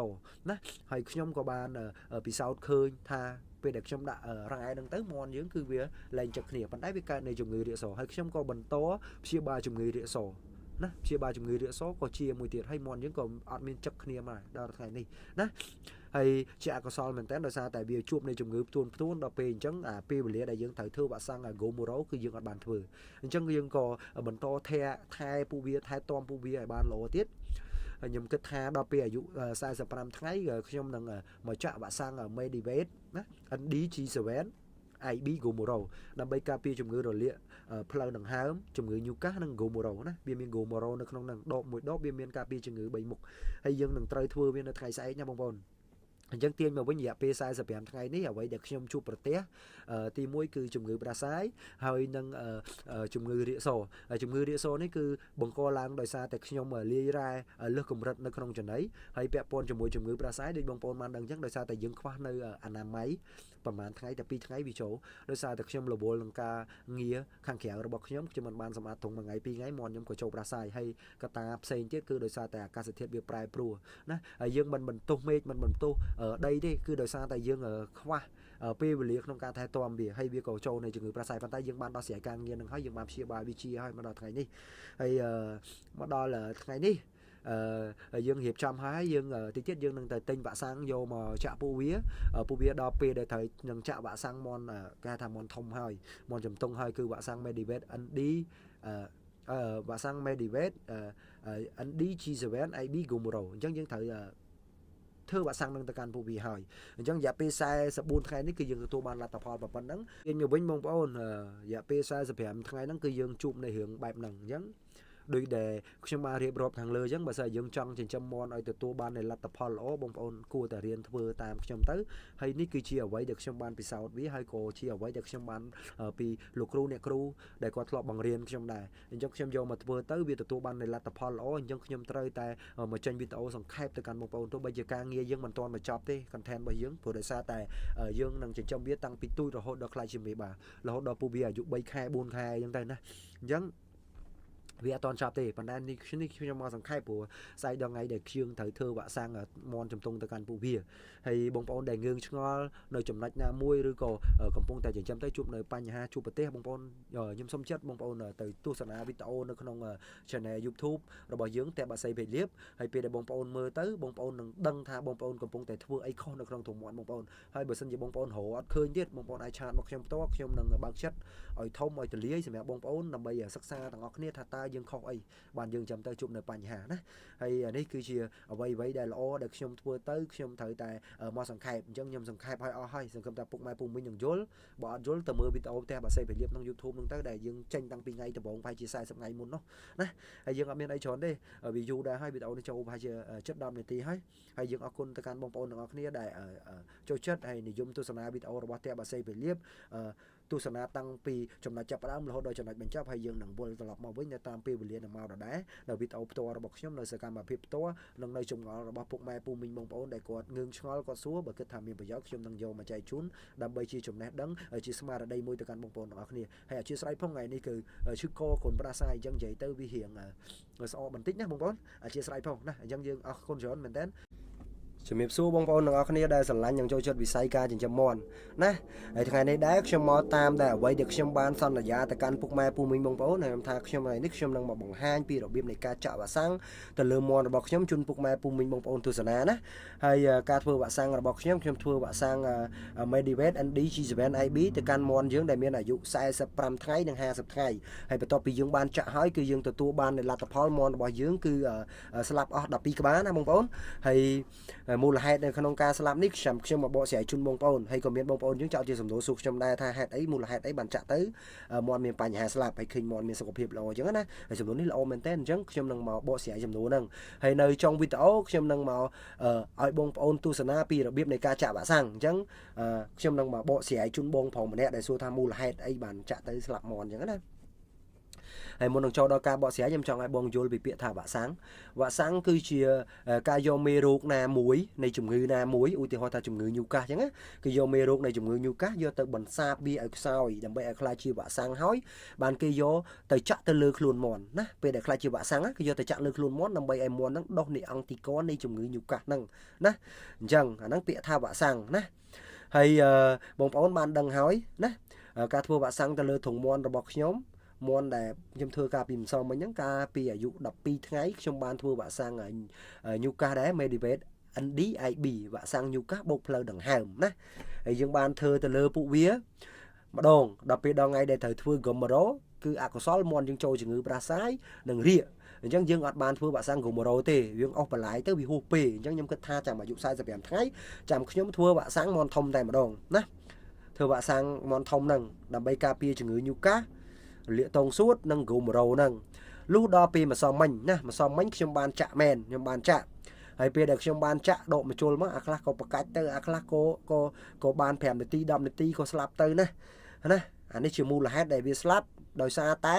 ណាហើយខ្ញុំក៏បានពិសោធន៍ឃើញថាពេលដែលខ្ញុំដាក់រ៉ែហ្នឹងទៅមាន់យើងគឺវាលែងចឹកគ្នាប៉ុន្តែវាកើតនៃជំងឺរាកសហើយខ្ញុំក៏បន្តព្យាបាលជំងឺរាកសណាព្យាបាលជំងឺរាកសក៏ជាមួយទៀតហើយមាន់យើងក៏អត់មានចឹកគ្នាមកដល់ថ្ងៃនេះណាហើយជាអកុសលមែនតើដោយសារតែវាជួបនៃជំងឺផ្ទួនផ្ទួនដល់ពេលអញ្ចឹងអាពេលវេលាដែលយើងត្រូវធ្វើវ៉ាក់សាំង Gomoro គឺយើងអត់បានធ្វើអញ្ចឹងយើងក៏បន្តថែថែពួកវាថែទាំពួកវាឲ្យបានល្អទៀតហើយខ្ញុំគិតថាដល់ពេលអាយុ45ថ្ងៃខ្ញុំនឹងមកចាក់វ៉ាក់សាំង Medivate ណា NDG7 IB Gomoro ដើម្បីការពារជំងឺរលាកផ្លូវដង្ហើមជំងឺញូកាសនិង Gomoro ណាវាមាន Gomoro នៅក្នុងហ្នឹងដបមួយដបវាមានការពារជំងឺ3មុខហើយយើងនឹងត្រូវធ្វើវានៅថ្ងៃស្អែកណាបងប្អូនអញ្ចឹងទាញមកវិញរយៈពេល45ថ្ងៃនេះអ្វីដែលខ្ញុំជួបប្រទះទី1គឺជំងឺផ្ដាសាយហើយនិងជំងឺរាកសជំងឺរាកសនេះគឺបង្កឡើងដោយសារតែខ្ញុំលាយរ៉ែលើសកម្រិតនៅក្នុងចំណីហើយពាក់ព័ន្ធជាមួយជំងឺផ្ដាសាយដូចបងប្អូនបានដឹងអញ្ចឹងដោយសារតែយើងខ្វះនៅអនាម័យប្រហែលថ្ងៃតែ2ថ្ងៃវាចូលដោយសារតែខ្ញុំរវល់នឹងការងារខាងក្រៅរបស់ខ្ញុំខ្ញុំមិនបានសម្អាតធុងមួយថ្ងៃពីរថ្ងៃមាន់ខ្ញុំក៏ចូលផ្ដាសាយហើយកត្តាផ្សេងទៀតគឺដោយសារតែអាកាសធាតុវាប្រែប្រួលណាហើយយើងមិនបន្ទោសមេឃមិនបន្ទោសដីទេគឺដោយសារតែយើងខ្វះពេលវេលាក្នុងការថែទាំវាហើយវាក៏ចូលในជំងឺផ្ដាសាយប៉ុន្តែយើងបានដោះស្រាយការងារនឹងហើយយើងបានព្យាបាលវាជាហើយមកដល់ថ្ងៃនេះហើយមកដល់ថ្ងៃនេះអឺយើងរៀបចំហើយយើងតិចទៀតយើងនឹងទៅទិញវ៉ាក់សាំងយកមកចាក់ពួកវាពួកវាដល់ពេលដែលត្រូវនឹងចាក់វ៉ាក់សាំងមន់គេហៅថាមន់ធំហើយមន់ចំតុងហើយគឺវ៉ាក់សាំង Medivate ND អឺវ៉ាក់សាំង Medivate ND G7 IB Gomoro អញ្ចឹងយើងត្រូវធ្វើវ៉ាក់សាំងនឹងទៅកាន់ពួកវាហើយអញ្ចឹងរយៈពេល44ថ្ងៃនេះគឺយើងទទួលបានលទ្ធផលប៉ុណ្ណឹងវិញមកវិញបងប្អូនរយៈពេល45ថ្ងៃហ្នឹងគឺយើងជួបនៅរឿងបែបហ្នឹងអញ្ចឹងដូចដែលខ្ញុំបានរៀបរាប់ខាងលើអញ្ចឹងបើសិនយើងចង់ចិញ្ចឹមមាន់ឲ្យទទួលបាននូវលទ្ធផលល្អបងប្អូនគួរតែរៀនធ្វើតាមខ្ញុំទៅហើយនេះគឺជាអ្វីដែលខ្ញុំបានពិសោធន៍វាហើយក៏ជាអ្វីដែលខ្ញុំបានពីលោកគ្រូអ្នកគ្រូដែលគាត់ធ្លាប់បង្រៀនខ្ញុំដែរអញ្ចឹងខ្ញុំយកមកធ្វើទៅវាទទួលបាននូវលទ្ធផលល្អអញ្ចឹងខ្ញុំត្រូវតែមកចេញវីដេអូសង្ខេបទៅកាន់បងប្អូនទោះបីជាការងារយើងមិនទាន់បញ្ចប់ទេ content របស់យើងព្រោះដោយសារតែយើងនឹងចិញ្ចឹមវាតាំងពីទូចរហូតដល់ក្លាយជាមេបារហូតដល់ពូវាអាយុ3ខែ4ខែអញ្ចឹងទៅណាអញ្ចឹង វាអត់តន់ចប់ទេប៉ុន្តែនេះនេះខ្ញុំមកសង្ខេបព្រោះស្អែកដល់ថ្ងៃដែលខ្ញុំត្រូវធ្វើវ៉ាក់សាំងមន់ជំទង់ទៅកាន់ពួកវាហើយបងប្អូនដែលងឿងឆ្ងល់នៅចំណុចណាមួយឬក៏កំពុងតែចិញ្ចឹមទៅជួបនៅបញ្ហាជួបប្រទេសបងប្អូនខ្ញុំសូមចិត្តបងប្អូនទៅទស្សនាវីដេអូនៅក្នុង channel YouTube របស់យើងតែបាសីពេកលៀបហើយពេលដែលបងប្អូនមើលទៅបងប្អូននឹងដឹងថាបងប្អូនកំពុងតែធ្វើអីខុសនៅក្នុងធុងមាន់បងប្អូនហើយបើសិនជាបងប្អូនរកអត់ឃើញទៀតបងប្អូនអាច chat មកខ្ញុំផ្ទាល់ខ្ញុំនឹងបើកចិត្តឲ្យធំឲ្យទលាយសម្រាប់បងប្អូនដើម្បីសិក្សាទាំងអស់គ្នាថាតើយើងខុសអីបានយើងចាំទៅជួបនៅបញ្ហាណាហើយនេះគឺជាអ្វីអ្វីដែលល្អដែលខ្ញុំធ្វើទៅខ្ញុំត្រូវតែមកសង្ខេបអញ្ចឹងខ្ញុំសង្ខេបឲ្យអស់ហើយសង្ឃឹមថាពុកម៉ែពូមីងនឹងយល់បើអត់យល់ទៅមើលវីដេអូផ្ទះបាសីពលៀបក្នុង YouTube ហ្នឹងទៅដែលយើងចេញតាំងពីថ្ងៃដំបូងប្រហែលជា40ថ្ងៃមុននោះណាហើយយើងអត់មានអីច្រើនទេវាយូរដែរហើយវីដេអូនេះចូលប្រហែលជាជិត10នាទីហើយហើយយើងអរគុណទៅកាន់បងប្អូនទាំងអស់គ្នាដែលចូលចិត្តហើយនិយមទស្សនាវីដេអូរបស់ផ្ទះបាសីពលៀបទស្សនាតាំងពីចំណុចចាប់ផ្ដើមរហូតដល់ចំណុចបញ្ចប់ហើយយើងនឹងវិលត្រឡប់មកវិញនៅតាមពេលវេលានឹងមកដដែលនៅវីដេអូផ្ទាល់របស់ខ្ញុំនៅសកម្មភាពផ្ទាល់និងនៅចម្ងល់របស់ពុកម៉ែពូមីងបងប្អូនដែលគាត់ងឿងឆ្ងល់គាត់សួរបើគិតថាមានប្រយោជន៍ខ្ញុំនឹងយកមកចែកជូនដើម្បីជាចំណេះដឹងជាស្មារតីមួយទៅកាន់បងប្អូនទាំងអស់គ្នាហើយអធិស្ឋានផងថ្ងៃនេះគឺឈឺកកូនប្រាសាយអញ្ចឹងនិយាយទៅវារៀងស្អកបន្តិចណាបងប្អូនអធិស្ឋានផងណាអញ្ចឹងយើងអរគុណច្រើនមែនតើជំរាបសួរបងប្អូនទាំងអស់គ្នាដែលស្រឡាញ់និងចូលចិត្តវិស័យការចិញ្ចឹមមាន់ណាហើយថ្ងៃនេះដែរខ្ញុំមកតាមដែលអ្វីដែលខ្ញុំបានសន្យាទៅកាន់ពុកម៉ែពូមីងបងប្អូនហើយខ្ញុំថាខ្ញុំថ្ងៃនេះខ្ញុំនឹងមកបង្ហាញពីរបៀបនៃការចាក់វ៉ាក់សាំងទៅលើមាន់របស់ខ្ញុំជូនពុកម៉ែពូមីងបងប្អូនទស្សនាណាហើយការធ្វើវ៉ាក់សាំងរបស់ខ្ញុំខ្ញុំធ្វើវ៉ាក់សាំង Medivet ND G7 IB ទៅកាន់មាន់យើងដែលមានអាយុ45ថ្ងៃនិង50ថ្ងៃហើយបន្ទាប់ពីយើងបានចាក់ហើយគឺយើងទទួលបានលទ្ធផលមាន់របស់យើងគឺស្លាប់អស់12ក្បាលណាបងប្អូនហើយមូលហេតុនៅក្នុងការស្លាប់នេះខ្ញុំខ្ញុំមកបកស្រាយជូនបងប្អូនហើយក៏មានបងប្អូនយើងចោទជាសំណួរសួរខ្ញុំដែរថាហេតុអីមូលហេតុអីបានចាក់ទៅមាន់មានបញ្ហាស្លាប់ហើយឃើញមាន់មានសុខភាពល្អអញ្ចឹងណាហើយសំណួរនេះល្អមែនតើអញ្ចឹងខ្ញុំនឹងមកបកស្រាយសំណួរហ្នឹងហើយនៅចុងវីដេអូខ្ញុំនឹងមកឲ្យបងប្អូនទស្សនាពីរបៀបនៃការចាក់វ៉ាក់សាំងអញ្ចឹងខ្ញុំនឹងមកបកស្រាយជូនបងប្រុសម្នាក់ដែលសួរថាមូលហេតុអីបានចាក់ទៅស្លាប់មាន់អញ្ចឹងណាហើយមុននឹងចូលដល់ការបកស្រាយខ្ញុំចង់ឲ្យបងយល់ពីពាក្យថាវ៉ាក់សាំងវ៉ាក់សាំងគឺជាការយកមេរោគណាមួយនៃជំងឺណាមួយឧទាហរណ៍ថាជំងឺញូកាសអញ្ចឹងណាគឺយកមេរោគនៃជំងឺញូកាសយកទៅបន្សាបវាឲ្យខ្សោយដើម្បីឲ្យក្លាយជាវ៉ាក់សាំងហើយបានគេយកទៅចាក់ទៅលើខ្លួនមាន់ណាពេលដែលក្លាយជាវ៉ាក់សាំងគេយកទៅចាក់លើខ្លួនមាន់ដើម្បីឲ្យមាន់ហ្នឹងដុះនៃអង្គទីកនៃជំងឺញូកាសហ្នឹងណាអញ្ចឹងអាហ្នឹងពាក្យថាវ៉ាក់សាំងណាហើយបងប្អូនបានដឹងហើយណាការធ្វើវ៉ាក់សាំងទៅលើធុងមាន់របស់ខ្ញុំមាន់ដែលខ្ញុំធ្វើការពីម្សិលមិញហ្នឹងកាលពីអាយុ12ថ្ងៃខ្ញុំបានធ្វើវ៉ាក់សាំងញូកាសដែរ Medivet NDIB វ៉ាក់សាំងញូកាសបូកផ្លូវដង្ហើមណាហើយយើងបានធ្វើទៅលើពួកវាម្ដងដល់ពេលដល់ថ្ងៃដែលត្រូវធ្វើហ្គមរ៉ូគឺអកុសលមាន់យើងចូលជំងឺប្រាសាយនិងរាកអញ្ចឹងយើងអត់បានធ្វើវ៉ាក់សាំងហ្គមរ៉ូទេយើងអស់បន្លាយទៅវាហួសពេលអញ្ចឹងខ្ញុំគិតថាចាំអាយុ45ថ្ងៃចាំខ្ញុំធ្វើវ៉ាក់សាំងមាន់ធំតែម្ដងណាធ្វើវ៉ាក់សាំងមាន់ធំហ្នឹងដើម្បីការពារជំងឺញូកាសលាកតងសួតនិងហ្គូមរ៉ូហ្នឹងលុះដល់ពេលម្សិលមិញណាម្សិលមិញខ្ញុំបានចាក់មែនខ្ញុំបានចាក់ហើយពេលដែលខ្ញុំបានចាក់ដកមជុលមកអាខ្លះក៏ប្រកាច់ទៅអាខ្លះក៏ក៏ក៏បាន5នាទី10នាទីក៏ស្លាប់ទៅណាណាអានេះជាមូលហេតុដែលវាស្លាប់ដោយសារត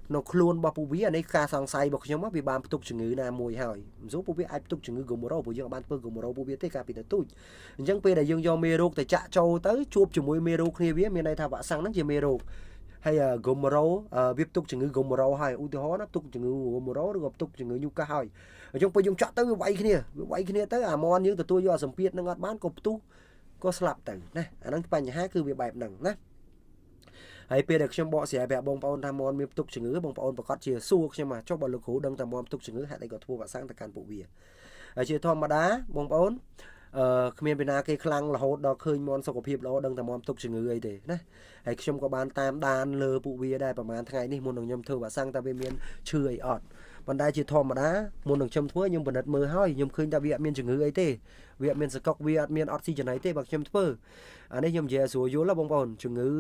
ែនៅខ្លួនរបស់ពួកវាអានេះការសង្ស័យរបស់ខ្ញុំវាបានផ្ទុកជំងឺណាមួយហើយមិនស្រួលពួកវាអាចផ្ទុកជំងឺហ្គូម៉ូរ៉ូព្រោះយើងបានធ្វើហ្គូម៉ូរ៉ូពួកវាទេកាលពីទៅទូចអញ្ចឹងពេលដែលយើងយកមេរោគទៅចាក់ចូលទៅជួបជាមួយមេរោគគ្នាវាមានន័យថាវ៉ាក់សាំងហ្នឹងជាមេរោគហើយហ្គូម៉ូរ៉ូវាផ្ទុកជំងឺហ្គូម៉ូរ៉ូហើយឧទាហរណ៍ណាផ្ទុកជំងឺហ្គូម៉ូរ៉ូឬក៏ផ្ទុកជំងឺញូកាសហើយអញ្ចឹងពេលយើងចាក់ទៅវាវាយគ្នាវាវាយគ្នាទៅអាមន់យើងទទួលយកអាសម្ពាធនឹងអត់បានក៏ផ្ទុះក៏ស្លាប់ទៅណាអាហ្នឹងបញ្ហាគឺវាបែបហ្នឹងណាហើយពេលដែលខ្ញុំបកស្រាយប្រាប់បងប្អូនថាមន់មានផ្ទុកជំងឺបងប្អូនប្រកាសជាសួរខ្ញុំថាចុះបើលោកគ្រូដឹងថាមន់ផ្ទុកជំងឺហេតុអីក៏ធ្វើវ៉ាក់សាំងទៅកាន់ពួកវាហើយជាធម្មតាបងប្អូនអឺគ្មានពីណាគេខ្លាំងរហូតដល់ឃើញមន់សុខភាពល្អដឹងតែមន់ផ្ទុកជំងឺអីទេណាហើយខ្ញុំក៏បានតាមដានលើពួកវាដែរប្រហែលថ្ងៃនេះមុននឹងខ្ញុំធ្វើវ៉ាក់សាំងតើវាមានឈឺអីអត់ប៉ុន្តែជាធម្មតាមុននឹងខ្ញុំធ្វើខ្ញុំពិនិត្យមើលហើយខ្ញុំឃើញថាវាអត់មានជំងឺអីទេវាអត់មានសកុកវាអត់មានអត់ស៊ីចំណីទេបើខ្ញុំធ្វើអានេះខ្ញុំនិយាយឲ្យស្រួលយល់បងប្អូនជំងឺ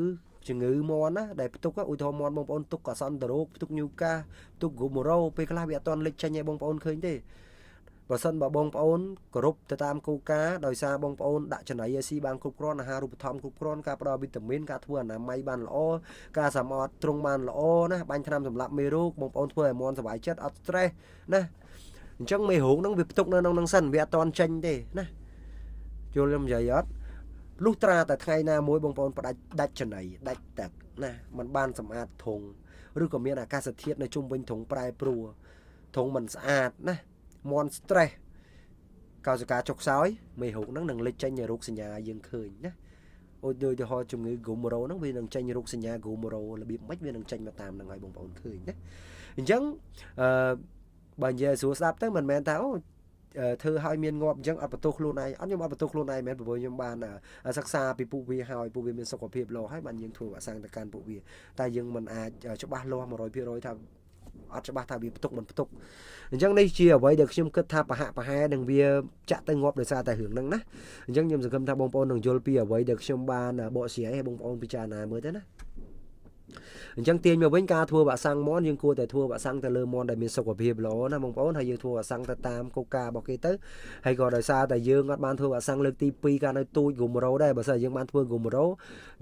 ជំងឺមាន់ណាដែលផ្ទុកឧទាហរណ៍មាន់បងប្អូនទុកអាសន្នរោគផ្ទុកញូកាផ្ទុកហ្គូម៉ូរ៉ូពេលខ្លះវាអត់ទាន់លេចចេញឲ្យបងប្អូនឃើញទេបើសិនបើបងប្អូនគោរពទៅតាមគោលការណ៍ដោយសារបងប្អូនដាក់ចំណីឲ្យស៊ីបានគ្រប់គ្រាន់អាហារូបត្ថម្ភគ្រប់គ្រាន់ការផ្ដល់វីតាមីនការធ្វើអនាម័យបានល្អការសម្អាតទ្រុងបានល្អណាបាញ់ថ្នាំសម្លាប់មេរោគបងប្អូនធ្វើឲ្យមាន់សុបាយចិត្តអត់ stress ណាអញ្ចឹងមេរោគហ្នឹងវាផ្ទុកនៅក្នុងហ្នឹងសិនវាអត់ទាន់ចេញទេណាយល់ខ្ញុំនិយាយអត់ លុះត្រាតែថ្ងៃណាមួយបងប្អូនផ្ដាច់ដាច់ចំណីដាច់ទឹកណាมันបានសម្អាតធុងឬក៏មានអាកាសធាតុនៅជុំវិញធុងប្រែប្រួលធុងមិនស្អាតណាមន់ stress កោសិកាចុកខ្សោយមេរោគហ្នឹងនឹងលេចចេញរោគសញ្ញាឲ្យយើងឃើញណាអូដូចទៅហោជំងឺ Gumboro ហ្នឹងវានឹងចេញរោគសញ្ញា Gumboro របៀបម៉េចវានឹងចេញមកតាមហ្នឹងឲ្យបងប្អូនឃើញណាអញ្ចឹងអឺបើនិយាយស្រួលស្ដាប់ទៅមិនមែនថាអូធ្វើឲ្យមានងាប់អញ្ចឹងអត់បន្ទោសខ្លួនឯងអត់ខ្ញុំអត់បន្ទោសខ្លួនឯងមែនព្រោះខ្ញុំបានសិក្សាពីពួកវាហើយពួកវាមានសុខភាពល្អហើយបានយើងធ្វើវ៉ាក់សាំងទៅកាន់ពួកវាតែយើងមិនអាចច្បាស់លាស់100%ថាអត់ច្បាស់ថាវាផ្ទុកមិនផ្ទុកអញ្ចឹងនេះជាអ្វីដែលខ្ញុំគិតថាប្រហាក់ប្រហែលនឹងវាចាក់ទៅងាប់ដោយសារតែរឿងហ្នឹងណាអញ្ចឹងខ្ញុំសង្ឃឹមថាបងប្អូននឹងយល់ពីអ្វីដែលខ្ញុំបានបកស្រាយឲ្យបងប្អូនពិចារណាមើលទៅណាអញ្ចឹងទាញមកវិញការធ្វើវ៉ាក់សាំងមន់យើងគួរតែធ្វើវ៉ាក់សាំងទៅលើមន់ដែលមានសុខភាពល្អណាបងប្អូនហើយយើងធ្វើវ៉ាក់សាំងទៅតាមគោលការណ៍របស់គេទៅហើយក៏ដោយសារតែយើងអត់បានធ្វើវ៉ាក់សាំងលើកទី2កាលនៅទូចហ្គូម៉ូរ៉ូដែរបើសិនយើងបានធ្វើហ្គូម៉ូរ៉ូ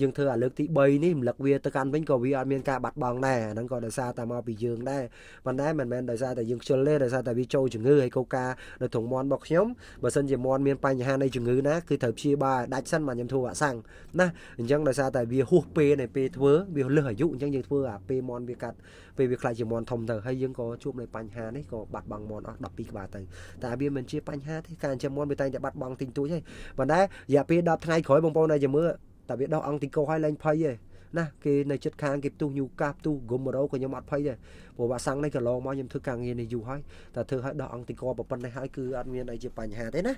យើងធ្វើអាលើកទី3នេះរំលឹកវាទៅកាន់វិញក៏វាអត់មានការបាត់បង់ដែរអាហ្នឹងក៏ដោយសារតែមកពីយើងដែរប៉ុន្តែមិនមែនដោយសារតែយើងខ្ជិលទេដោយសារតែវាចូលជំងឺហើយគោលការណ៍នៅត្រង់មន់របស់ខ្ញុំបើសិនជាមន់មានបញ្ហានៃជំងឺណាគឺត្រូវព្យាបាលឲ្យដាច់សិនមកខ្ញុំធ្វើវ៉ាក់សាំងណាអញ្ចឹងដោយសារតែវាហួសពេលនៃពេលធ្វើវាលើសអាយុអញ្ចឹងយើងធ្វើអាពេលមន់វាកាត់ពេលវាខ្លាចជាមន់ធំទៅហើយយើងក៏ជួបនៅបញ្ហានេះក៏បាត់បង់មន់អស់12ក្បាលទៅតែវាមិនជាបញ្ហាទេការចិញ្ចឹមមន់វាតែងតែបាត់បង់តិចតួចហើយប៉ុន្តែរយៈពេល10ថ្ងៃក្រោយបងប្អូនអាចមើលតែវាដោះអង្គទីកោឲ្យលែងភ័យទេណាគេនៅចិត្តខាងគេផ្ទុះញូកាផ្ទុះហ្គុំរ៉ូក៏ខ្ញុំអត់ភ័យដែរព្រោះវ៉ាក់សាំងនេះក៏ឡងមកខ្ញុំធ្វើការងារនេះយូរហើយតែធ្វើឲ្យដោះអង្គទីកប៉ុណ្ណេះហើយគឺអត់មានអីជាបញ្ហាទេណា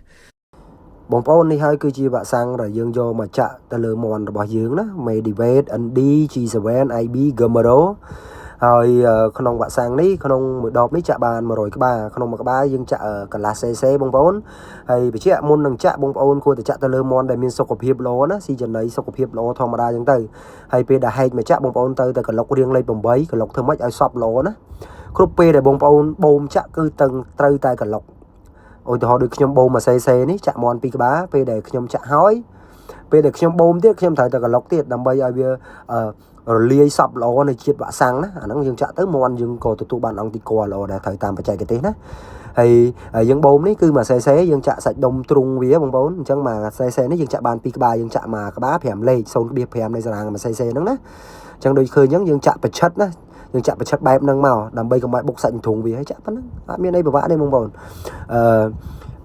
បងប្អូននេះហើយគឺជាវ៉ាក់សាំងដែលយើងយកមកចាក់ទៅលើមន់របស់យើងណា Medivate ND G7 IB Gumboro ហើយក្នុងវ៉ាក់សាំងនេះក្នុងមួយដបនេះចាក់បាន100ក្បាលក្នុងមួយក្បាលយើងចាក់កន្លះ cc បងប្អូនហើយបញ្ជាក់មុននឹងចាក់បងប្អូនគួរតែចាក់ទៅលើមន់ដែលមានសុខភាពល្អណាស៊ីចំណីសុខភាពល្អធម្មតាអញ្ចឹងទៅហើយពេលដែលហែកមកចាក់បងប្អូនទៅតែក្លុករៀងលេខ8ក្លុកធ្វើម៉េចឲ្យសពល្អណាគ្រប់ពេលដែលបងប្អូនបូមចាក់គឺតឹងត្រូវតែក្លុកឧទាហរណ៍ដូចខ្ញុំបូមមួយ cc នេះចាក់មន់ពីរក្បាលពេលដែលខ្ញុំចាក់ហើយពេលដែលខ្ញុំបូមទៀតខ្ញុំត្រូវតែក្លុកទៀតដើម្បីឲ្យវារលាយសពល្អនៃជាតិវ៉ាក់សាំងណាអាហ្នឹងយើងចាក់ទៅមន់យើងក៏ទទួលបានអង្គទីកល្អដែរត្រូវតាមបច្ចេកទេសណាហើយយើងបូមនេះគឺមួយ cc យើងចាក់សាច់ដុំទ្រុងវាបងប្អូនអញ្ចឹងមួយ cc នេះយើងចាក់បាន2ក្បាលយើងចាក់មួយក្បាល5លេខ0.5នៃសារ៉ាងមួយ cc ហ្នឹងណាអញ្ចឹងដូចឃើញអញ្ចឹងយើងចាក់ប្រឆិតណាយើងចាក់ប្រឆិតបែបហ្នឹងមកដើម្បីកុំឲ្យបុកសាច់ទ្រុងវាហើយចាក់ប៉ុណ្ណឹងអត់មានអីពិបាកទេបងប្អូនអឺ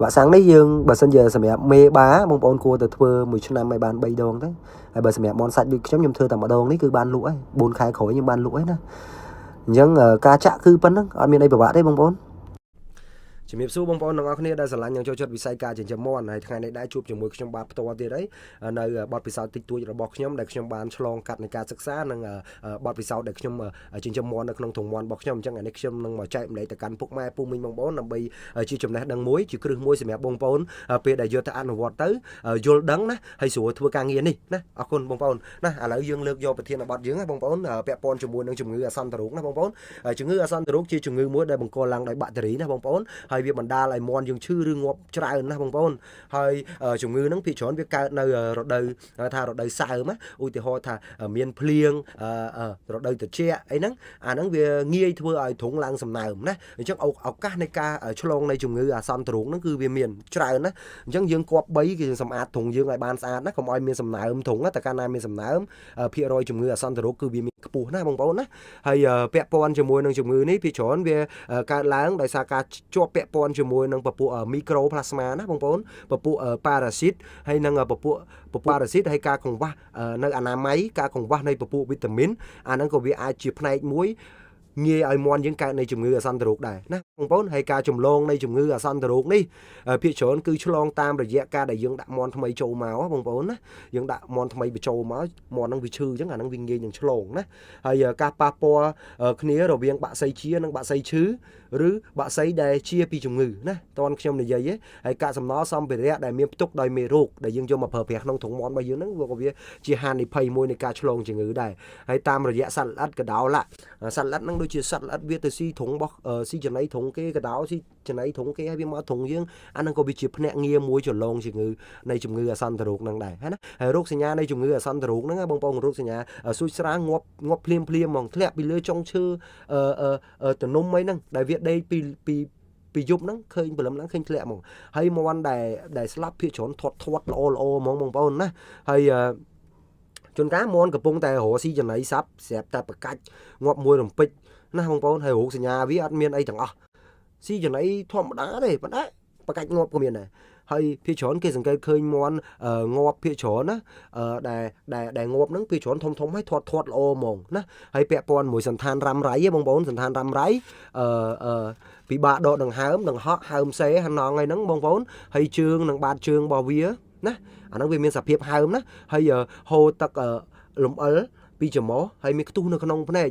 វ៉ាក់សាំងនេះយើងបើសិនជាសម្រាប់មេបាបងប្អូនគួរតែធ្វើមួយឆ្នាំឲ្យបាន3ដងទៅហើយបើសម្រាប់មន់សាច់ដូចខ្ញុំខ្ញុំធ្វើតែម្ដងនេះគឺបានលក់ហើយ4ខែក្រោយខ្ញុំបានលក់ហើយណាអញ្ចឹងការចាក់គឺប៉ុណ្ណឹងអត់មានអីពិបាកទេបងប្អូនជំរាបសួរបងប្អូនទាំងអស់គ្នាដែលស្រឡាញ់និងចូលចិត្តវិស័យការចិញ្ចឹមមាន់ហើយថ្ងៃនេះដែរជួបជាមួយខ្ញុំបាទផ្ទាល់ទៀតហើយនៅបទពិសោធន៍តិចតួចរបស់ខ្ញុំដែលខ្ញុំបានឆ្លងកាត់នៃការសិក្សានិងបទពិសោធន៍ដែលខ្ញុំចិញ្ចឹមមាន់នៅក្នុងធុងមាន់របស់ខ្ញុំអញ្ចឹងអានេះខ្ញុំនឹងមកចែករំលែកទៅកាន់ពុកម៉ែពូមីងបងប្អូនដើម្បីជាចំណេះដឹងមួយជាគ្រឹះមួយសម្រាប់បងប្អូនពេលដែលយកទៅអនុវត្តទៅយល់ដឹងណាហើយស្រួលធ្វើការងារនេះណាអរគុណបងប្អូនណាឥឡូវយើងលើកយកប្រធានបទយើងណាបងប្អូនពាក់ព័ន្ធជាមួយនឹងជំងឺអាសន្នរោគណាបងប្អូនជំងឺអាសន្នរោគជាជំងឺមួយដែលបង្កឡើងដោយបាក់តេរីណាបងប្អូនហើយវាបណ្ដាលឲ្យមាន់យើងឈឺឬងាប់ច្រើនណាស់បងប្អូនហើយជំងឺហ្នឹងភាគច្រើនវាកើតនៅរដូវថារដូវសើមឧទាហរណ៍ថាមានភ្លៀងរដូវត្រជាក់អីហ្នឹងអាហ្នឹងវាងាយធ្វើឲ្យទ្រុងឡើងសំណើមណាអញ្ចឹងឱកាសនៃការឆ្លងនៃជំងឺអាសន្នរោគហ្នឹងគឺវាមានច្រើនណាអញ្ចឹងយើងគប្បីគឺសម្អាតទ្រុងយើងឲ្យបានស្អាតណាកុំឲ្យមានសំណើមទ្រុងតែកាលណាមានសំណើមភាគរយជំងឺអាសន្នរោគគឺវាមានខ្ពស់ណាបងប្អូនណាហើយពាក់ព័ន្ធជាមួយនឹងជំងឺនេះភាគច្រើនវាកើតឡើងដោយសារការជាប់ពាក់ព័ន្ធជាមួយនឹងពពួកមីក្រូផ្លាស្មាណាបងប្អូនពពួកប៉ារ៉ាស៊ីតហើយនឹងពពួកពពួកប៉ារ៉ាស៊ីតហើយការកង្វះនៅអនាម័យការកង្វះនៃពពួកវីតាមីនអាហ្នឹងក៏វាអាចជាផ្នែកមួយងាយឲ្យមាន់យើងកើតនៃជំងឺអាសន្នរោគដែរណាបងប្អូនហើយការចម្លងនៃជំងឺអាសន្នរោគនេះភាគច្រើនគឺឆ្លងតាមរយៈការដែលយើងដាក់មាន់ថ្មីចូលមកបងប្អូនណាយើងដាក់មាន់ថ្មីបញ្ចូលមកមាន់ហ្នឹងវាឈឺអញ្ចឹងអាហ្នឹងវាងាយនឹងឆ្លងណាហើយការប៉ះពាល់គ្នារវាងបាក់សីជានិងបាក់សីឈឺឬបាក់សីដែលជាពីជំងឺណាតនខ្ញុំនិយាយហើយកាកសំណល់សម្ភារៈដែលមានផ្ទុកដោយមេរោគដែលយើងយកមកប្រើប្រាស់ក្នុងធុងមាន់របស់យើងហ្នឹងវាក៏វាជាហានិភ័យមួយនៃការឆ្លងជំងឺដែរហើយតាមរយៈសត្វល្អិតកដោលសត្វល្អិតហ្នឹងដូចជាសត្វល្អិតវាទៅស៊ីធុងរបស់ស៊ីចំណីធុងគេកដោស៊ីចំណីធុងគេហើយវាមកធុងយើងអាហ្នឹងក៏វាជាភ្នាក់ងារមួយចម្លងជំងឺនៃជំងឺអាសន្នរោគហ្នឹងដែរណាហើយរោគសញ្ញានៃជំងឺអាសន្នរោគហ្នឹងបងប្អូនរោគសញ្ញាសួចស្រាងាប់ងាប់ភ្លាមភ្លាមហ្មងធ្លាក់ពីលើចុងឈើអឺទំនំអីហ្នឹងដែលវាដេកពីពីពី ពីយប់ហ្នឹងឃើញព្រលឹមឡើងឃើញធ្លាក់ហ្មងហើយមាន់ដែលស្លាប់ភាគច្រើនធាត់ធាត់ល្អល្អហ្មងបងប្អូនណាហើយជួនកាលមាន់កំពុងតែរកស៊ីចំណីសัพស្រាប់តែប្រកាច់ងាប់មួយរំពេចណាបងប្អូនហើយរោគសញ្ញាវាអត់មានអីទាំងអស់ស៊ីចំណីធម្មតាទេប៉ុន្តែប្រកាច់ងាប់ក៏មានដែរហើយភាគច្រើនគេសង្កេតឃើញមាន់ងាប់ភាគច្រើនណាដែលដែលដែលងាប់ហ្នឹងភាគច្រើនធំធំហើយធាត់ធាត់ល្អហ្មងណាហើយពាក់ព័ន្ធមួយសន្តានរ៉ាំរៃបងប្អូនសន្តានរ៉ាំរៃអឺអឺពិបាកដកដង្ហើមដង្ហក់ហើមសេហណងអីហ្នឹងបងប្អូនហើយជើងនិងបាតជើងរបស់វាណាអាហ្នឹងវាមានសភាពហើមណាហើយហូរទឹកលំអិលពីច្រមុះហើយមានខ្ទុះនៅក្នុងភ្នែក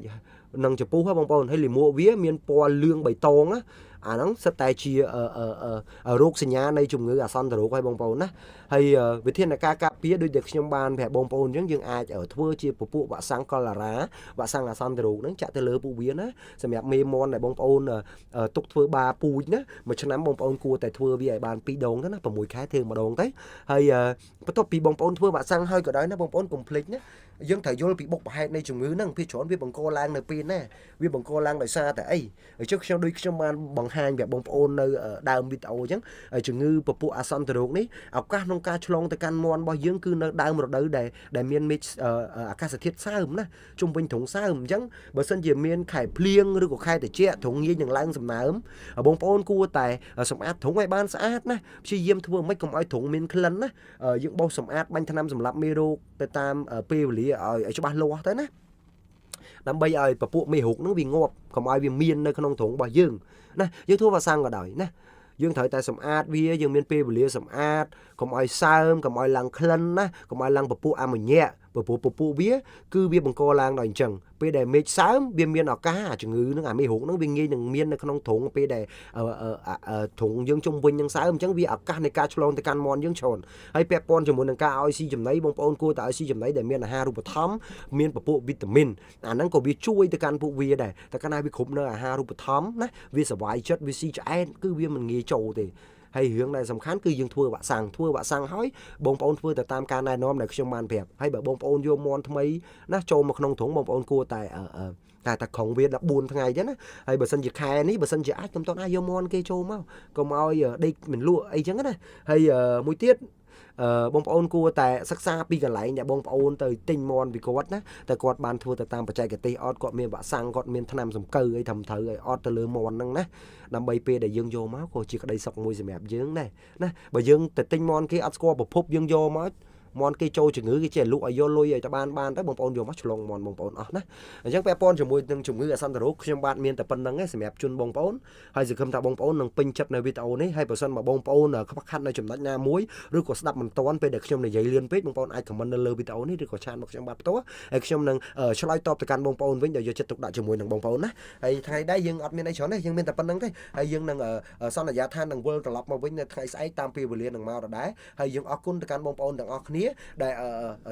និងចំពុះបងប្អូនហើយលាមកវាមានពណ៌លឿងបៃតងណាអាហ្នឹងសិតតែជារោគសញ្ញានៃជំងឺអាសន្នរោគហើយបងប្អូនណាហើយវិធានការការពារដូចដែលខ្ញុំបានប្រាប់បងប្អូនអញ្ចឹងយើងអាចធ្វើជាពពួកវ៉ាក់សាំងកូឡារ៉ាវ៉ាក់សាំងអាសន្នរោគហ្នឹងចាក់ទៅលើពួកវាណាសម្រាប់មេមាន់ដែលបងប្អូនទុកធ្វើបាពូជណាមួយឆ្នាំបងប្អូនគួរតែធ្វើវាឲ្យបាន2ដងទៅណា6ខែធ្វើម្ដងទៅហើយបន្ទាប់ពីបងប្អូនធ្វើវ៉ាក់សាំងហើយក៏ដោយណាបងប្អូនកុំភ្លេចណាយើងត្រូវយល់ពីបុព្វហេតុនៃជំងឺហ្នឹងភាគច្រើនវាបង្កឡើងនៅពេលណាវាបង្កឡើងដោយសារតែអីអញ្ចឹងខ្ញុំដូចខ្ញុំបានបង្ហាញប្រាប់បងប្អូននៅដើមវីដេអូអញ្ចឹងជំងឺពពួកអាសន្នរោគនេះឱកាសក្នុងការឆ្លងទៅកាន់មាន់របស់យើងគឺនៅដើមរដូវដែលមានមេឃអាកាសធាតុសើមណាជុំវិញទ្រុងសើមអញ្ចឹងបើសិនជាមានខែភ្លៀងឬក៏ខែត្រជាក់ទ្រុងងាយនឹងឡើងសំណើមបងប្អូនគួរតែសម្អាតទ្រុងឲ្យបានស្អាតណាព្យាយាមធ្វើមិនកុំឲ្យទ្រុងមានក្លិនណាយើងបោសសម្អាតបាញ់ថ្នាំសម្លាប់មេរោគទៅតាមពេលវេលាឲ្យច្បាស់លាស់ទៅណាដើម្បីឲ្យពពួកមេរោគហ្នឹងវាងាប់កុំឲ្យវាមាននៅក្នុងទ្រុងរបស់យើងណាយើងធ្វើវ៉ាក់សាំងក៏ដោយណាយើងត្រូវតែសម្អាតវាយើងមានពេលវេលាសម្អាតកុំឲ្យសើមកុំឲ្យឡើងក្លិនណាកុំឲ្យឡើងពពួកអាម៉ូញ៉ាពពួកពពួកវាគឺវាបង្កឡើងដោយអញ្ចឹងពេលដែលមេឃសើមវាមានឱកាសអាជំងឺហ្នឹងអាមេរោគហ្នឹងវាងាយនឹងមាននៅក្នុងទ្រុងពេលដែលទ្រុងយើងជុំវិញនឹងសើមអញ្ចឹងវាឱកាសនៃការឆ្លងទៅកាន់មាន់យើងច្រើនហើយពាក់ព័ន្ធជាមួយនឹងការឲ្យស៊ីចំណីបងប្អូនគួរតែឲ្យស៊ីចំណីដែលមានអាហារូបត្ថម្ភមានពពួកវីតាមីនអាហ្នឹងក៏វាជួយទៅកាន់ពួកវាដែរតែកាលណាវាគ្រប់នៅអាហារូបត្ថម្ភណាវាសប្បាយចិត្តវាស៊ីឆ្អែតគឺវាមិនងាយចូលទេហើយរឿងដែលសំខាន់គឺយើងធ្វើវ៉ាក់សាំងធ្វើវ៉ាក់សាំងហើយបងប្អូនធ្វើទៅតាមការណែនាំដែលខ្ញុំបានប្រាប់ហើយបើបងប្អូនយកមាន់ថ្មីណាចូលមកក្នុងទ្រុងបងប្អូនគួរតែតែក្រុងវា14ថ្ងៃចឹងណាហើយបើសិនជាខែនេះបើសិនជាអាចខ្ញុំតន់អាចយកមាន់គេចូលមកកុំឲ្យដេកមិនលក់អីចឹងណាហើយមួយទៀតអឺបងប្អូនគួរតែសិក្សាពីកន្លែងដែលបងប្អូនទៅទិញមាន់ពីគាត់ណាតែគាត់បានធ្វើទៅតាមបច្ចេកទេសអត់គាត់មានវ៉ាក់សាំងគាត់មានថ្នាំសង្កូវអីត្រឹមត្រូវឲ្យអត់ទៅលើមាន់ហ្នឹងណាដើម្បីពេលដែលយើងយកមកក៏ជាក្តីសុខមួយសម្រាប់យើងដែរណាបើយើងទៅទិញមាន់គេអត់ស្គាល់ប្រភពយើងយកមកមាន់គេចូលជំងឺគេចេះលក់ឲ្យយកលុយឲ្យតែបានបានទៅបងប្អូនយកមកឆ្លងមាន់បងប្អូនអស់ណាអញ្ចឹងពាក់ព័ន្ធជាមួយនឹងជំងឺអាសន្នរោគខ្ញុំបាទមានតែប៉ុណ្្នឹងឯងសម្រាប់ជូនបងប្អូនហើយសង្ឃឹមថាបងប្អូននឹងពេញចិត្តនៅវីដេអូនេះហើយបើសិនបើបងប្អូនខ្វះខាតនៅចំណុចណាមួយឬក៏ស្ដាប់មិនទាន់ពេលដែលខ្ញុំនិយាយលឿនពេកបងប្អូនអាច comment នៅលើវីដេអូនេះឬក៏chat មកខ្ញុំបាទផ្ទាល់ហើយខ្ញុំនឹងឆ្លើយតបទៅកាន់បងប្អូនវិញដោយយកចិត្តទុកដាក់ជាមួយនឹងបងប្អូនណាហើយថ្ងៃដែរយើងអត់មានអីច្រើនទេយើងមានតែប៉ុណ្្នឹងទេហើយយើងនឹងសន្យាថានឹងវិលត្រឡប់មកវិញនៅថ្ងៃស្អែកតាមពេលវេលានឹងមកដដែលហើយយើងអរគុណទៅកាន់បងប្អូនទាំងអស់គ្នាដែល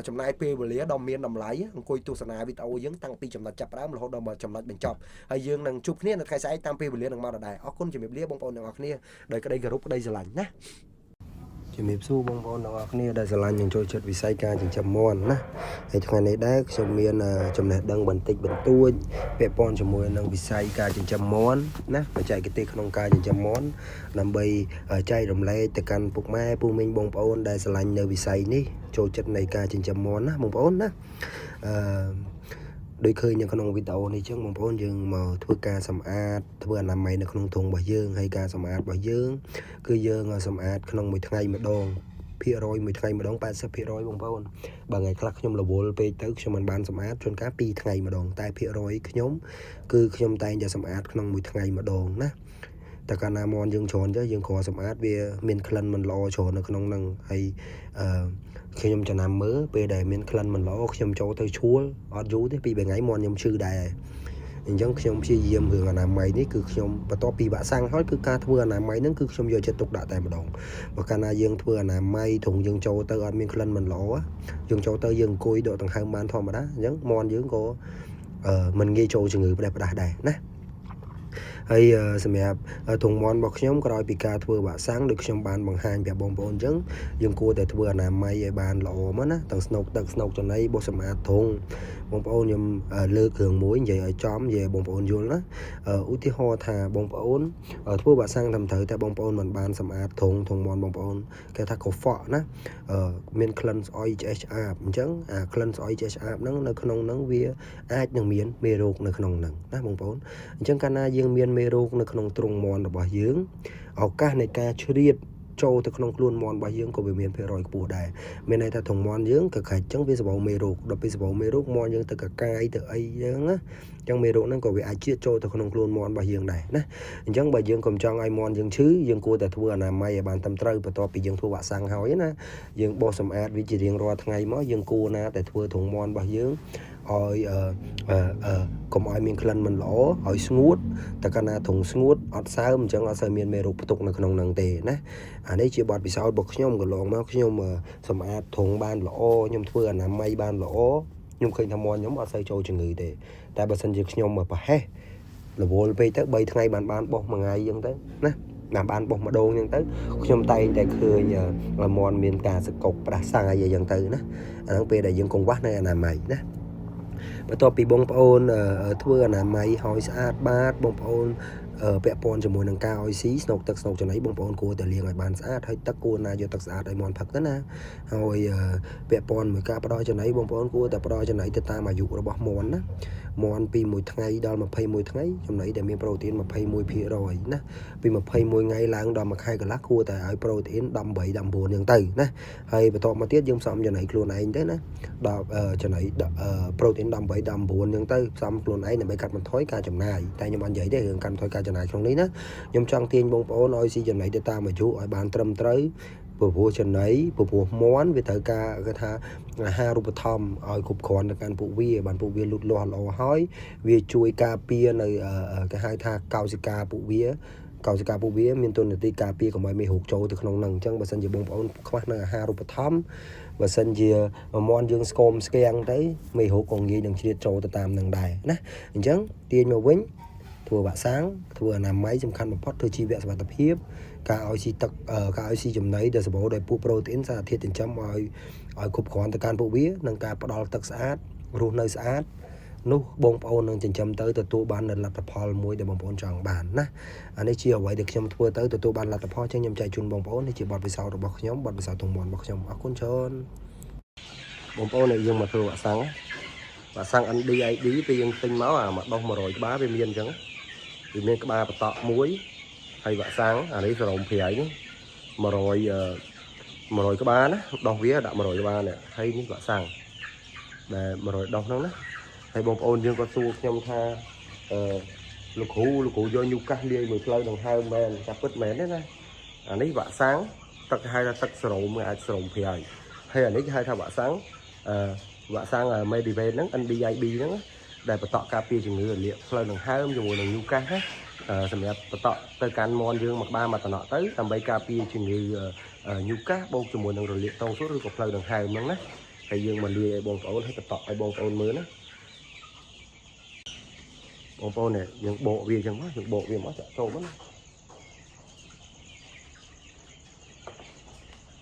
ចំណាយពេលវេលាដ៏មានតម្លៃអង្គុយទស្សនាវីដេអូយើងតាំងពីចំណុចចាប់ផ្ដើមរហូតដល់ចំណុចបញ្ចប់ហើយយើងនឹងជួបគ្នានៅថ្ងៃស្អែកតាមពេលវេលានឹងមកដដែលអរគុណជំរាបលាបងប្អូនទាំងអស់គ្នាដោយក្តីគោរពក្តីស្រឡាញ់ណាជំរាបសួរបងប្អូនទាំងអស់គ្នាដែលស្រឡាញ់និងចូលចិត្តវិស័យការចិញ្ចឹមមាន់ណាហើយថ្ងៃនេះដែរខ្ញុំមានចំណេះដឹងបន្តិចបន្តួចពាក់ព័ន្ធជាមួយនឹងវិស័យការចិញ្ចឹមមាន់ណាបច្ចេកទេសក្នុងការចិញ្ចឹមមាន់ដើម្បីចែករំលែកទៅកាន់ពុកម៉ែពូមីងបងប្អូនដែលស្រឡាញ់នៅវិស័យនេះចូលចិត្តនៃការចិញ្ចឹមមាន់ណាបងប្អូនណាអឺដូចឃើញនៅក្នុងវីដេអូនេះចឹងបងប្អូនយើងមកធ្វើការសម្អាតធ្វើអនាម័យនៅក្នុងទ្រុងរបស់យើងហើយការសម្អាតរបស់យើងគឺយើងសម្អាតក្នុងមួយថ្ងៃម្ដងភាគរយមួយថ្ងៃម្ដង80%បងប្អូនបើថ្ងៃខ្លះខ្ញុំរវល់ពេកទៅខ្ញុំមិនបានសម្អាតជួនកាល2ថ្ងៃម្ដងតែភាគរយខ្ញុំគឺខ្ញុំតែងតែសម្អាតក្នុងមួយថ្ងៃម្ដងណាតែកាលណាមាន់យើងច្រើនទៅយើងគ្រាន់សម្អាតវាមានក្លិនមិនល្អច្រើននៅក្នុងហ្នឹងហើយអឺខ្ញុំចំណាំមើលពេលដែលមានក្លិនមិនល្អខ្ញុំចូលទៅឈួលអត់យូរទេពីរថ្ងៃមាន់ខ្ញុំឈឺដែរអញ្ចឹងខ្ញុំព្យាយាមរឿងអនាម័យនេះគឺខ្ញុំបន្ទាប់ពីវ៉ាក់សាំងហើយគឺការធ្វើអនាម័យហ្នឹងគឺខ្ញុំយកចិត្តទុកដាក់តែម្ដងបើកាលណាយើងធ្វើអនាម័យទ្រុងយើងចូលទៅអត់មានក្លិនមិនល្អយើងចូលទៅយើងអង្គុយដកដង្ហើមបានធម្មតាអញ្ចឹងមាន់យើងក៏អឺមិនងាយចូលជំងឺផ្ដេសផ្ដាស់ដែរណា ហើយសម្រាប់ធុងមាន់របស់ខ្ញុំក្រោយពីការធ្វើវ៉ាក់សាំងដូចខ្ញុំបានបង្ហាញប្រាប់បងប្អូនអញ្ចឹងយើងគួរតែធ្វើអនាម័យឲ្យបានល្អមកណាទាំងស្នូកទឹកស្នូកចំណីបោសសម្អាតធុងបងប្អូនខ្ញុំលើកគ្រឿងមួយនិយាយឲ្យចំនិយាយឲ្យបងប្អូនយល់ណាឧទាហរណ៍ថាបងប្អូនធ្វើវ៉ាក់សាំងត្រឹមត្រូវតែបងប្អូនមិនបានសម្អាតធុងធុងមាន់បងប្អូនគេថាកខ្វក់ណាមានក្លិនស្អុយឆ្អេះឆ្អាបអញ្ចឹងអាក្លិនស្អុយឆ្អេះឆ្អាបហ្នឹងនៅក្នុងហ្នឹងវាអាចនឹងមានមេរោគនៅក្នុងហ្នឹងណាបងប្អូនអញ្ចឹងកាលណាយើងមានមេរោគនៅក្នុងទ្រុងមាន់របស់យើងឱកាសនៃការជ្រៀតចូលទៅក្នុងខ្លួនមាន់របស់យើងក៏វាមានភាគរយខ្ពស់ដែរមានន័យថាទ្រុងមាន់យើងក៏ក្រាច់ចឹងវាសម្បូរមេរោគដល់ពេលសម្បូរមេរោគមាន់យើងទៅកកាយទៅអីចឹងណាចឹងមេរោគហ្នឹងក៏វាអាចជាតិចូលទៅក្នុងខ្លួនមាន់របស់យើងដែរណាអញ្ចឹងបើយើងកុំចង់ឲ្យមាន់យើងឈឺយើងគួរតែធ្វើអនាម័យឲ្យបានត្រឹមត្រូវបន្ទាប់ពីយើងធ្វើវ៉ាក់សាំងហើយណាយើងបោសសម្អាតវាជារៀងរាល់ថ្ងៃមកយើងគួរណាតែធ្វើទ្រុងមាន់របស់យើងឲ្យអឺអឺកុំឲ្យមានក្លិនមិនល្អឲ្យស្ងួតតែកាលណាទ្រុងស្ងួតអត់សើមអញ្ចឹងអត់សូវមានមេរោគផ្ទុកនៅក្នុងហ្នឹងទេណាអានេះជាបទពិសោធន៍របស់ខ្ញុំកន្លងមកខ្ញុំសម្អាតទ្រុងបានល្អខ្ញុំធ្វើអនាម័យបានល្អខ្ញុំឃើញថាមាន់ខ្ញុំអត់សូវចូលជំងឺទេតែបើសិនជាខ្ញុំប្រហែសរវល់ពេកទៅ3ថ្ងៃបានបានបោះមួយថ្ងៃអញ្ចឹងទៅណាបានបានបោះម្ដងអញ្ចឹងទៅខ្ញុំតែងតែឃើញមាន់មានការសកុកផ្ដាសាយអីចឹងទៅណាអាហ្នឹងពេលដែលយើងកង្វះនៅអនាម័យណាបន្ទាប់ពីបងប្អូនធ្វើអនាម័យឲ្យស្អាតបាតបងប្អូនពាក់ព័ន្ធជាមួយនឹងការឲ្យស៊ីស្នូកទឹកស្នូកចំណីបងប្អូនគួរតែលាងឲ្យបានស្អាតហើយទឹកគួរណាយកទឹកស្អាតឲ្យមាន់ផឹកទៅណាហើយពាក់ព័ន្ធមួយការផ្ដល់ចំណីបងប្អូនគួរតែផ្ដល់ចំណីទៅតាមអាយុរបស់មាន់ណាមាន់ពី1ថ្ងៃដល់21ថ្ងៃចំណីដែលមានប្រូតេអ៊ីន21%ណាពី21ថ្ងៃឡើងដល់1ខែកន្លះគួរតែឲ្យប្រូតេអ៊ីន18 19យ៉ាងទៅណាហើយបន្ទាប់មកទៀតយើងផ្សំចំណីខ្លួនឯងទៅណាដល់ចំណីប្រូតេអ៊ីន18 19យ៉ាងទៅផ្សំខ្លួនឯងដើម្បីកាត់បន្ថយការចំណាយតែខ្ញុំអត់និយាយទេរឿងកាត់បន្ថយការចំណាយក្នុងនេះណាខ្ញុំចង់ទាញបងប្អូនឲ្យស៊ីចំណីទៅតាមអាយុឲ្យបានត្រឹមត្រូវព្រោះចំណីព្រោះមាន់វាត្រូវការគេថាអាហារូបត្ថម្ភឲ្យគ្រប់គ្រាន់ទៅកាន់ពួកវាបានពួកវាលូតលាស់ល្អហើយវាជួយការពារនៅគេហៅថាកោសិកាពួកវាកោសិកាពួកវាមានតួនាទីការពារកុំឲ្យមេរោគចូលទៅក្នុងហ្នឹងអញ្ចឹងបើសិនជាបងប្អូនខ្វះនៅអាហារូបត្ថម្ភបើសិនជាមាន់យើងស្គមស្គាំងទៅមេរោគក៏ងាយនឹងជ្រៀតចូលទៅតាមនឹងដែរណាអញ្ចឹងទាញមកវិញធ្វើវ៉ាក់សាំងធ្វើអនាម័យសំខាន់បំផុតធ្វើជីវៈសុវត្ថិភាពការឲ្យស៊ីទឹកការឲ្យស៊ីចំណីដែលសម្បូរដោយពួកប្រូតេអ៊ីនសារធាតុចិញ្ចឹមឲ្យឲ្យគ្រប់គ្រាន់ទៅកាន់ពួកវានិងការផ្ដល់ទឹកស្អាតរស់នៅស្អាតនោះបងប្អូននឹងចិញ្ចឹមទៅទទួលបាននូវលទ្ធផលមួយដែលបងប្អូនចង់បានណាអានេះជាអ្វីដែលខ្ញុំធ្វើទៅទទួលបានលទ្ធផលចឹងខ្ញុំចែកជូនបងប្អូននេះជាបទពិសោធន៍របស់ខ្ញុំបទពិសោធន៍ធំមាន់របស់ខ្ញុំអរគុណច្រើន បងប្អូននេះយើងមកធ្វើវ៉ាក់សាំងវ៉ាក់សាំង NDIB ពេលយើងទិញមកអាមួយដុស100ក្បាលវាមានអញ្ចឹងវាមានក្បាលបតក់មួយហើយវ៉ាក់សាំងអានេះសរោមប្រៃនេះ100អឺ100ក្បាលណាដុសវាដាក់100ក្បាលនេះហើយនេះវ៉ាក់សាំងដែល100ដុសហ្នឹងណាហើយបងប្អូនយើងក៏សួរខ្ញុំថាអឺលោកគ្រូលោកគ្រូយកញូកាសលាយមួយផ្លូវដង្ហើមមែនចាប់ពិតមែនទេណាអានេះវ៉ាក់សាំងទឹកគេហៅថាទឹកសរោមអាចសរោមប្រៃហើយអានេះគេហៅថាវ៉ាក់សាំងអឺវ៉ាក់សាំង Medivet ហ្នឹង NDIB ហ្នឹងដែលបន្តការពារជំងឺរលាកផ្លូវដង្ហើមជាមួយនឹងញូកាសណាសម្រាប់បន្តទៅកាន់មាន់យើងមួយក្បាលមួយតំណក់ទៅដើម្បីការពារជំងឺញូកាសបូកជាមួយនឹងរលាកតងសួតឬក៏ផ្លូវដង្ហើមហ្នឹងណាហើយយើងមកលាយឲ្យបងប្អូនឲ្យបន្តឲ្យបងប្អូនមើលណាបងប្អូននេះយើងបកវាអញ្ចឹងមកយើងបកវាមកចាក់ចូលមកណា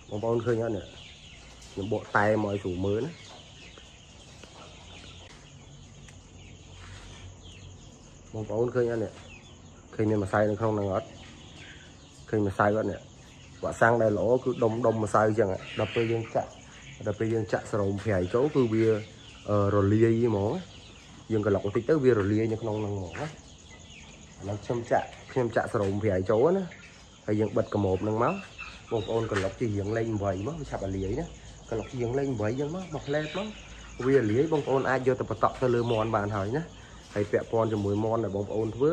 បងប្អូនឃើញអត់នេះខ្ញុំបកតែមកឲ្យស្រួលមើលណាបងប្អូនឃើញអត់នេះឃើញមានម្សៅនៅក្នុងហ្នឹងអត់ឃើញម្សៅអត់នេះវ៉ាក់សាំងដែលល្អគឺដុំដុំម្សៅអញ្ចឹងដល់ពេលយើងចាក់ដល់ពេលយើងចាក់សរោមប្រៃចូលគឺវារលាយហ្មងយើងក្លុកបន្តិចទៅវារលាយនៅក្នុងហ្នឹងហ្មងណាឥឡូវខ្ញុំចាក់ខ្ញុំចាក់សរោមប្រៃចូលណាហើយយើងបិទកាម៉ូបហ្នឹងមកបងប្អូនក្លុកជារៀងលេខ8មកវាឆាប់រលាយណាក្លុកជារៀងលេខ8អញ្ចឹងមកមកផ្លែតមកវារលាយបងប្អូនអាចយកទៅបន្តទៅលើមាន់បានហើយណាហើយពាក់ព័ន្ធជាមួយមាន់ដែលបងប្អូនធ្វើ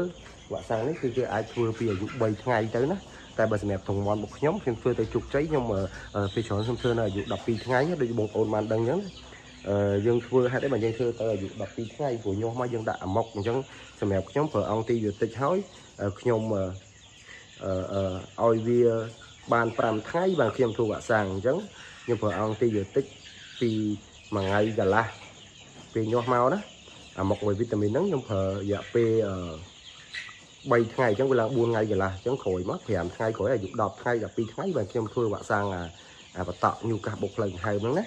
វ៉ាក់សាំងនេះគឺគេអាចធ្វើពីអាយុ3ថ្ងៃទៅណាតែបើសម្រាប់ធុងមាន់របស់ខ្ញុំខ្ញុំធ្វើទៅជោគជ័យខ្ញុំពេលច្រើនខ្ញុំធ្វើនៅអាយុ12ថ្ងៃដូចបងប្អូនបានដឹងអញ្ចឹងយើងធ្វើហេតុអីបើយើងធ្វើទៅអាយុ12ថ្ងៃព្រោះញាស់មកយើងដាក់អាម៉ុកអញ្ចឹងសម្រាប់ខ្ញុំប្រើអង់ទីប៊ីយោទិកហើយខ្ញុំអឺឲ្យវាបាន5ថ្ងៃបានខ្ញុំធ្វើវ៉ាក់សាំងអញ្ចឹងខ្ញុំប្រើអង់ទីប៊ីយោទិកពីមួយថ្ងៃកន្លះពេលញាស់មកណាអាម៉ុកមួយវីតាមីនហ្នឹងខ្ញុំប្រើរយៈពេលអឺ 3ថ្ងៃអញ្ចឹងវាឡើង4ថ្ងៃកន្លះអញ្ចឹងក្រោយមក5ថ្ងៃក្រោយអាយុ10ថ្ងៃ12ថ្ងៃបាទខ្ញុំធ្វើវ៉ាក់សាំងអាអាបតក់ញូកាសបុកផ្លូវដង្ហើមហ្នឹងណា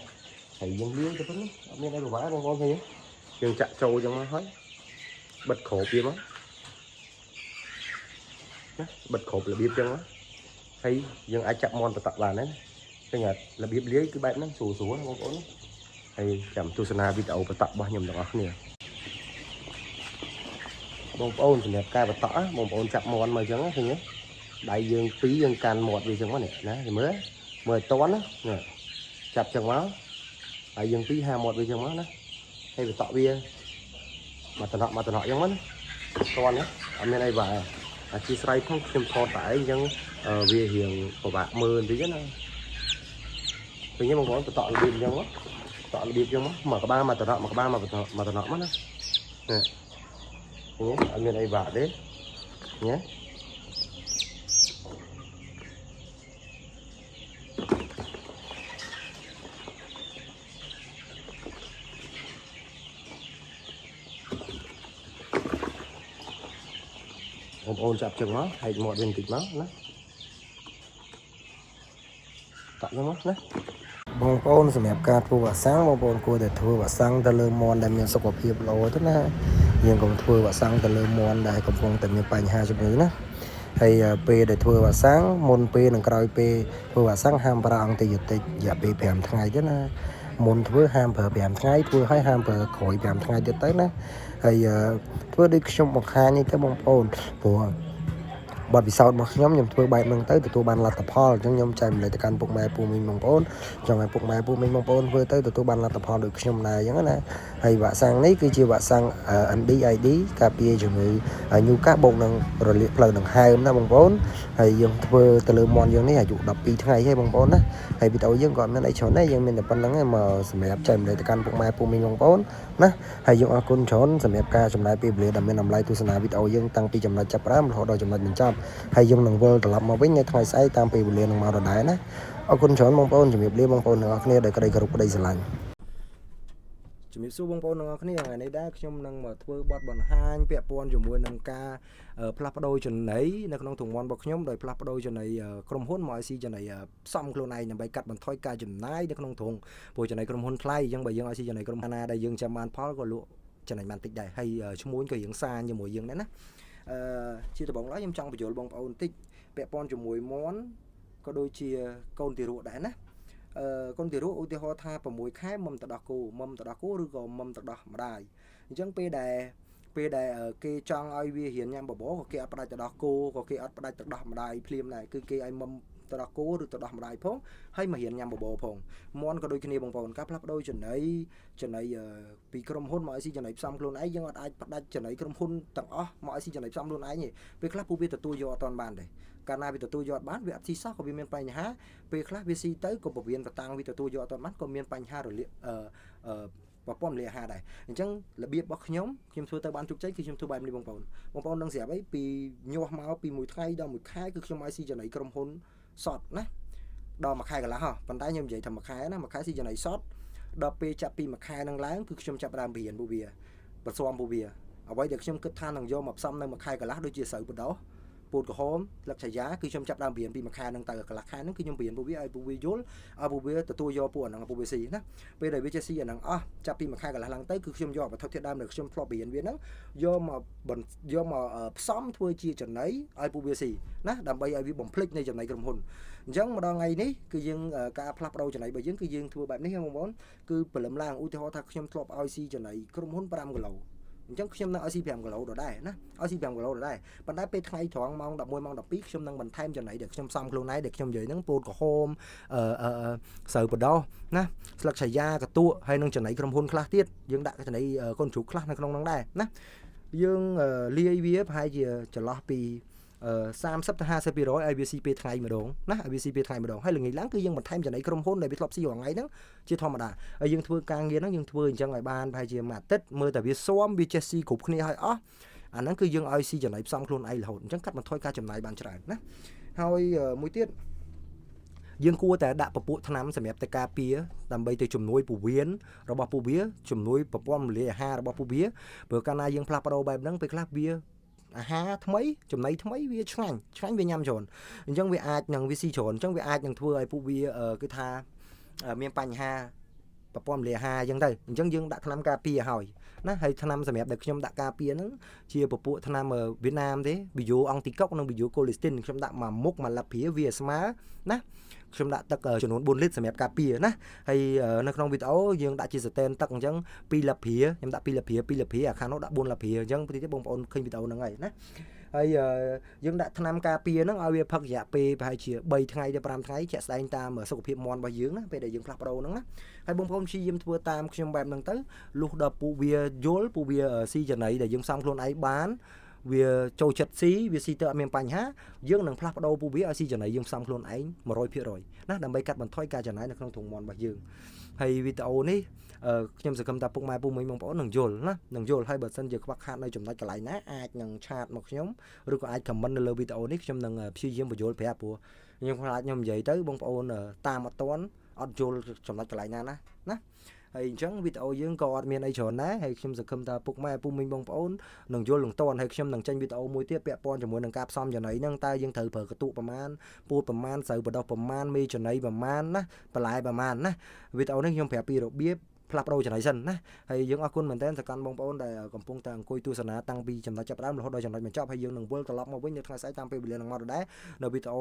ហើយយើងលាយទៅប៉ុណ្ណឹងអត់មានអីពិបាកបងប្អូនឃើញទេយើងចាក់ចូលអញ្ចឹងមកហើយបិទគ្របវាមកណាបិទគ្របរបៀបអញ្ចឹងមកហើយយើងអាចចាប់មន់បតក់បានដែរណាឃើញអត់របៀបលាយគឺបែបហ្នឹងស្រួលស្រួលណាបងប្អូនហើយចាំទស្សនាវីដេអូបតក់របស់ខ្ញុំទាំងអស់គ្នាបងប្អូនសម្រាប់ការបតក់បងប្អូនចាប់មន់មកអញ្ចឹងឃើញទេដៃយើងពីរយើងកាន់មាត់វាអញ្ចឹងមកនេះណាមើលមើលឲ្យតន់ណានេះចាប់អញ្ចឹងមកហើយយើងពីរហាមាត់វាអញ្ចឹងមកណាហើយបតក់វាមកតំណក់មកតំណក់អញ្ចឹងមកណាតន់ណាអត់មានអីបាក់អធិស្ឋានផងខ្ញុំថតតែឯងអញ្ចឹងវារៀងពិបាកមើលបន្តិចណាឃើញទេបងប្អូនបតក់របៀបអញ្ចឹងមកបតក់របៀបអញ្ចឹងមកមកក្បាលមកតំណក់មកក្បាលមកមកតំណក់មកណានេះឃើញទេអត់មានអីបាក់ទេញ៉េបងប្អូនចាប់ចឹងមកហែកមាត់វាបន្តិចមកណាតាក់ចឹងមកណា បងប្អូនសម្រាប់ការធ្វើវ៉ាក់សាំងបងប្អូនគួរតែធ្វើវ៉ាក់សាំងទៅលើមន់ដែលមានសុខភាពល្អទៅណាយើងកុំធ្វើវ៉ាក់សាំងទៅលើមន់ដែលកំពុងតែមានបញ្ហាជំងឺណាហើយពេលដែលធ្វើវ៉ាក់សាំងមុនពេលនិងក្រោយពេលធ្វើវ៉ាក់សាំងហាមប្រើអង់ទីប៊ីយោទិករយៈពេល5ថ្ងៃទេណាមុនធ្វើហាមប្រើ5ថ្ងៃធ្វើឲ្យហាមប្រើក្រោយ5ថ្ងៃទៀតទៅណាហើយធ្វើដូចខ្ញុំបង្ហាញនេះទៅបងប្អូនព្រោះ បទពិសោធន៍របស់ខ្ញុំខ្ញុំធ្វើបែបហ្នឹងទៅទទួលបានលទ្ធផលអញ្ចឹងខ្ញុំចែកម្លែកទៅកាន់ពុកម៉ែពូមីងបងប្អូនចង់ឲ្យពុកម៉ែពូមីងបងប្អូនធ្វើទៅទទួលបានលទ្ធផលដូចខ្ញុំដែរអញ្ចឹងណាហើយវ៉ាក់សាំងនេះគឺជាវ៉ាក់សាំង NDID ការពារជំងឺញូកាសបូកនឹងរលាកផ្លូវដង្ហើមណាបងប្អូនហើយយើងធ្វើទៅលើមន់យើងនេះអាយុ12ថ្ងៃហើយបងប្អូនណាហើយវីដេអូយើងក៏អត់មានអីច្រើនដែរយើងមានតែប៉ុណ្្នឹងឯងមកសម្រាប់ចែកម្លែកទៅកាន់ពុកម៉ែពូមីងបងប្អូនណាហើយយើងអរគុណច្រើនសម្រាប់ការចំណាយពេលវេលាដ៏មានតម្លៃទស្សនាវីដេអូយើងតាំងពីចំណុចចាប់ផ្ដើមរហូតដល់ចំណុចបញ្ចប់ហើយយើងនឹងវិលត្រឡប់មកវិញនៅថ្ងៃស្អែកតាមពេលវេលានឹងមកដដែលណាអរគុណច្រើនបងប្អូនជំរាបលាបងប្អូនទាំងអស់គ្នាដោយក្តីគោរពក្តីស្រឡាញ់ ជំរាបសួរបងប្អូនទាំងអស់គ្នាថ្ងៃនេះដែរខ្ញុំនឹងមកធ្វើបទបង្ហាញពាក់ព័ន្ធជាមួយនឹងការផ្លាស់ប្ដូរចំណីនៅក្នុងទង្វាន់របស់ខ្ញុំដោយផ្លាស់ប្ដូរចំណីក្រុមហ៊ុនមកឲ្យស៊ីចំណីផ្សំខ្លួនឯងដើម្បីកាត់បន្ថយការចំណាយនៅក្នុងទ្រុងព្រោះចំណីក្រុមហ៊ុនថ្លៃអញ្ចឹងបើយើងឲ្យស៊ីចំណីក្រុមហ៊ុនណាដែលយើងចាំបានផលក៏លក់ចំណេញបានតិចដែរហើយឈ្មួញក៏រៀងសាញជាមួយយើងដែរណាអឺជាដំបូងឡើយខ្ញុំចង់បញ្យល់បងប្អូនបន្តិចពាក់ព័ន្ធជាមួយមន់ក៏ដូចជាកូនទារកដែរណា អឺកូនទារកឧទាហរណ៍ថា6ខែមុំទៅដោះគោមុំទៅដោះគោឬក៏មុំទៅដោះម្ដាយអញ្ចឹងពេលដែលពេលដែលគេចង់ឲ្យវារៀនញ៉ាំបបរក៏គេអត់ផ្ដាច់ទៅដោះគោក៏គេអត់ផ្ដាច់ទៅដោះម្ដាយភ្លាមដែរគឺគេឲ្យមុំទៅដោះគោឬទៅដោះម្ដាយផងហើយមករៀនញ៉ាំបបរផងមន់ក៏ដូចគ្នាបងប្អូនការផ្លាស់ប្ដូរចំណីចំណីពីក្រុមហ៊ុនមកឲ្យស៊ីចំណីផ្សំខ្លួនឯងយើងអត់អាចផ្ដាច់ចំណីក្រុមហ៊ុនទាំងអស់មកឲ្យស៊ីចំណីផ្សំខ្លួនឯងទេពេលខ្លះពួកវាទទួលយកអត់ទាន់បានទេកាលណាវាទទួលយកអត់បានវាអត់ស៊ីសោះក៏វាមានបញ្ហា ពេលខ្លះវាស៊ីទៅក៏ពវៀនបតាំងវាទទួលយកអត់បានក៏មានបញ្ហារលាកអឺអឺប្រព័ន្ធរលាកអាហារដែរអញ្ចឹងរបៀបរបស់ខ្ញុំខ្ញុំធ្វើទៅបានជោគជ័យគឺខ្ញុំធ្វើបែបនេះបងប្អូនបងប្អូនដឹងស្រាប់អីពីញាស់មកពីមួយថ្ងៃដល់មួយខែគឺខ្ញុំឲ្យស៊ីចំណីក្រុមហ៊ុនសតណាដល់មួយខែកន្លះហ៎ប៉ុន្តែខ្ញុំនិយាយថាមួយខែណាមួយខែស៊ីចំណីសតដល់ពេលចាប់ពីមួយខែនឹងឡើងគឺខ្ញុំចាប់ដើមរៀនពួកវាបន្ស៊ាំពួកវាអ្វីដែលខ្ញុំគិតថានឹងយកមកផ្សំនៅមួយខែកន្លះដូចជាស្រូវបដោះ ពោតក្រហមស្លឹកឆាយាគឺខ្ញុំចាប់ដើមរៀនពីមួយខែហ្នឹងទៅកន្លះខែហ្នឹងគឺខ្ញុំរៀនពួកវាឲ្យពួកវាយល់ឲ្យពួកវាទទួលយកពួកអាហ្នឹងពួកវាស៊ីណាពេលដែលវាចេះស៊ីអាហ្នឹងអស់ចាប់ពីមួយខែកន្លះឡើងទៅគឺខ្ញុំយកវត្ថុធាតុដើមដែលខ្ញុំធ្លាប់រៀនវាហ្នឹងយកមកយកមកផ្សំធ្វើជាចំណីឲ្យពួកវាស៊ីណាដើម្បីឲ្យវាបំភ្លេចនៃចំណីក្រុមហ៊ុនអញ្ចឹងម្ដងថ្ងៃនេះគឺយើងការផ្លាស់ប្ដូរចំណីរបស់យើងគឺយើងធ្វើបែបនេះបងប្អូនគឺព្រលឹមឡើងឧទាហរណ៍ថាខ្ញុំធ្លាប់ឲ្យស៊ីចំណីក្រុមហ៊ុន5គីឡូអញ្ចឹងខ្ញុំនឹងឲ្យស៊ី5គីឡូដដែលណាឲ្យស៊ី5គីឡូដដែលប៉ុន្តែពេលថ្ងៃត្រង់ម៉ោង11ម៉ោង12ខ្ញុំនឹងបន្ថែមចំណីដែលខ្ញុំផ្សំខ្លួនឯងដែលខ្ញុំនិយាយហ្នឹងពោតក្រហមអឺអឺស្រូវបដោះណាស្លឹកឆាយាកតួហើយនឹងចំណីក្រុមហ៊ុនខ្លះទៀតយើងដាក់ចំណីកូនជ្រូកខ្លះនៅក្នុងហ្នឹងដែរណាយើងលាយវាប្រហែលជាចន្លោះពី30ទៅ50%ឲ្យវាស៊ីពេលថ្ងៃម្ដងណាឲ្យវាស៊ីពេលថ្ងៃម្ដងហើយល្ងាចឡើងគឺយើងបន្ថែមចំណីក្រុមហ៊ុនដែលវាធ្លាប់ស៊ីរាល់ថ្ងៃហ្នឹងជាធម្មតាហើយយើងធ្វើការងារហ្នឹងយើងធ្វើអញ្ចឹងឲ្យបានប្រហែលជាមួយអាទិត្យមើលតែវាស៊ាំវាចេះស៊ីគ្រប់គ្នាឲ្យអស់អាហ្នឹងគឺយើងឲ្យស៊ីចំណីផ្សំខ្លួនឯងរហូតអញ្ចឹងកាត់បន្ថយការចំណាយបានច្រើនណាហើយមួយទៀតយើងគួរតែដាក់ពពួកថ្នាំសម្រាប់ទៅការពារដើម្បីទៅជំនួយពោះវៀនរបស់ពួកវាជំនួយប្រព័ន្ធរំលាយអាហាររបស់ពួកវាព្រោះកាលណាយើងផ្លាស់ប្ដូរបែបហ្នឹងពេលខ្លះវា អាហារថ្មីចំណីថ្មីវាឆ្ងាញ់ឆ្ងាញ់វាញ៉ាំច្រើនអញ្ចឹងវាអាចនឹងវាស៊ីច្រើនអញ្ចឹងវាអាចនឹងធ្វើឲ្យពួកវាគឺថាមានបញ្ហាប្រព័ន្ធរំលាយអាហារអញ្ចឹងទៅអញ្ចឹងយើងដាក់ថ្នាំការពារឲ្យណាហើយថ្នាំសម្រាប់ដែលខ្ញុំដាក់ការពារហ្នឹងជាពពួកថ្នាំវៀតណាមទេ Bio អង់ទីកុកនិង Bio Colistin ខ្ញុំដាក់មួយមុខមួយលាព្រាវាស្មើណាខ្ញុំដាក់ទឹកចំនួន4លីត្រសម្រាប់ការពារណាហើយនៅក្នុងវីដេអូយើងដាក់ជាសតែនទឹកអញ្ចឹង2លាព្រាខ្ញុំដាក់2លាព្រា2លាព្រាអាខាងនោះដាក់4លាព្រាអញ្ចឹងទីទៀតបងប្អូនឃើញវីដេអូហ្នឹងហើយណាហើយយើងដាក់ថ្នាំការពារហ្នឹងឲ្យវាផឹករយៈពេលប្រហែលជា3ថ្ងៃទៅ5ថ្ងៃជាក់ស្ដែងតាមសុខភាពមាន់របស់យើងណាពេលដែលយើងផ្លាស់ប្ដូរហ្នឹងណាហើយបងប្អូនព្យាយាមធ្វើតាមខ្ញុំបែបហ្នឹងទៅលុះដល់ពួកវាយល់ពួកវាស៊ីចំណីដែលយើងផ្សំខ្លួនឯងបានវាចូលចិត្តស៊ីវាស៊ីទៅអត់មានបញ្ហាយើងនឹងផ្លាស់ប្ដូរពួកវាឲ្យស៊ីចំណីយើងផ្សំខ្លួនឯង100%ណាដើម្បីកាត់បន្ថយការចំណាយនៅក្នុងធុងមាន់របស់យើងហើយវីដេអូនេះខ្ញុំសង្ឃឹមថាពុកម៉ែពូមីងបងប្អូននឹងយល់ណានឹងយល់ហើយបើសិនជាខ្វះខាតនៅចំណុចកន្លែងណាអាចនឹង chat មកខ្ញុំឬក៏អាច comment នៅលើវីដេអូនេះខ្ញុំនឹងព្យាយាមពន្យល់ប្រាប់ព្រោះខ្ញុំខ្លាចខ្ញុំនិយាយទៅបងប្អូនតាមអត់ទាន់អត់យល់ចំណុចកន្លែងណាណាណាហើយអញ្ចឹងវីដេអូយើងក៏អត់មានអីច្រើនដែរហើយខ្ញុំសង្ឃឹមថាពុកម៉ែពូមីងបងប្អូននឹងយល់នឹងទាន់ហើយខ្ញុំនឹងចេញវីដេអូមួយទៀតពាក់ព័ន្ធជាមួយនឹងការផ្សំចំណីហ្នឹងតើយើងត្រូវប្រើកន្ទក់ប្រមាណពូតប្រមាណស្រូវបដោះប្រមាណមេចំណីប្រមាណណាបន្លែប្រមាណណាវីដេអូនេះខ្ញុំប្រាប់ពីរបៀបផ្លាស់ប្ដូរចំណីសិនណាហើយយើងអរគុណមែនទែនសកម្មបងប្អូនដែលកំពុងតែអង្គុយទស្សនាតាំងពីចំណុចចាប់ផ្ដើមរហូតដល់ចំណុចបញ្ចប់ហើយយើងនឹងវិលត្រឡប់មកវិញនៅថ្ងៃស្អែកតាមពេលវេលានឹងមកដដែលនៅវីដេអូ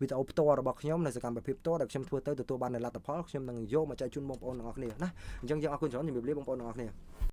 វីដេអូផ្ទាល់របស់ខ្ញុំនៅសកម្មភាពផ្ទាល់ដែលខ្ញុំធ្វើទៅទទួលបាននូវលទ្ធផលខ្ញុំនឹងយកមកចែកជូនបងប្អូនទាំងអស់គ្នាណាអញ្ចឹងយើងអរគុណច្រើនជំរាបលាបងប្អូនទាំងអស់គ្នា។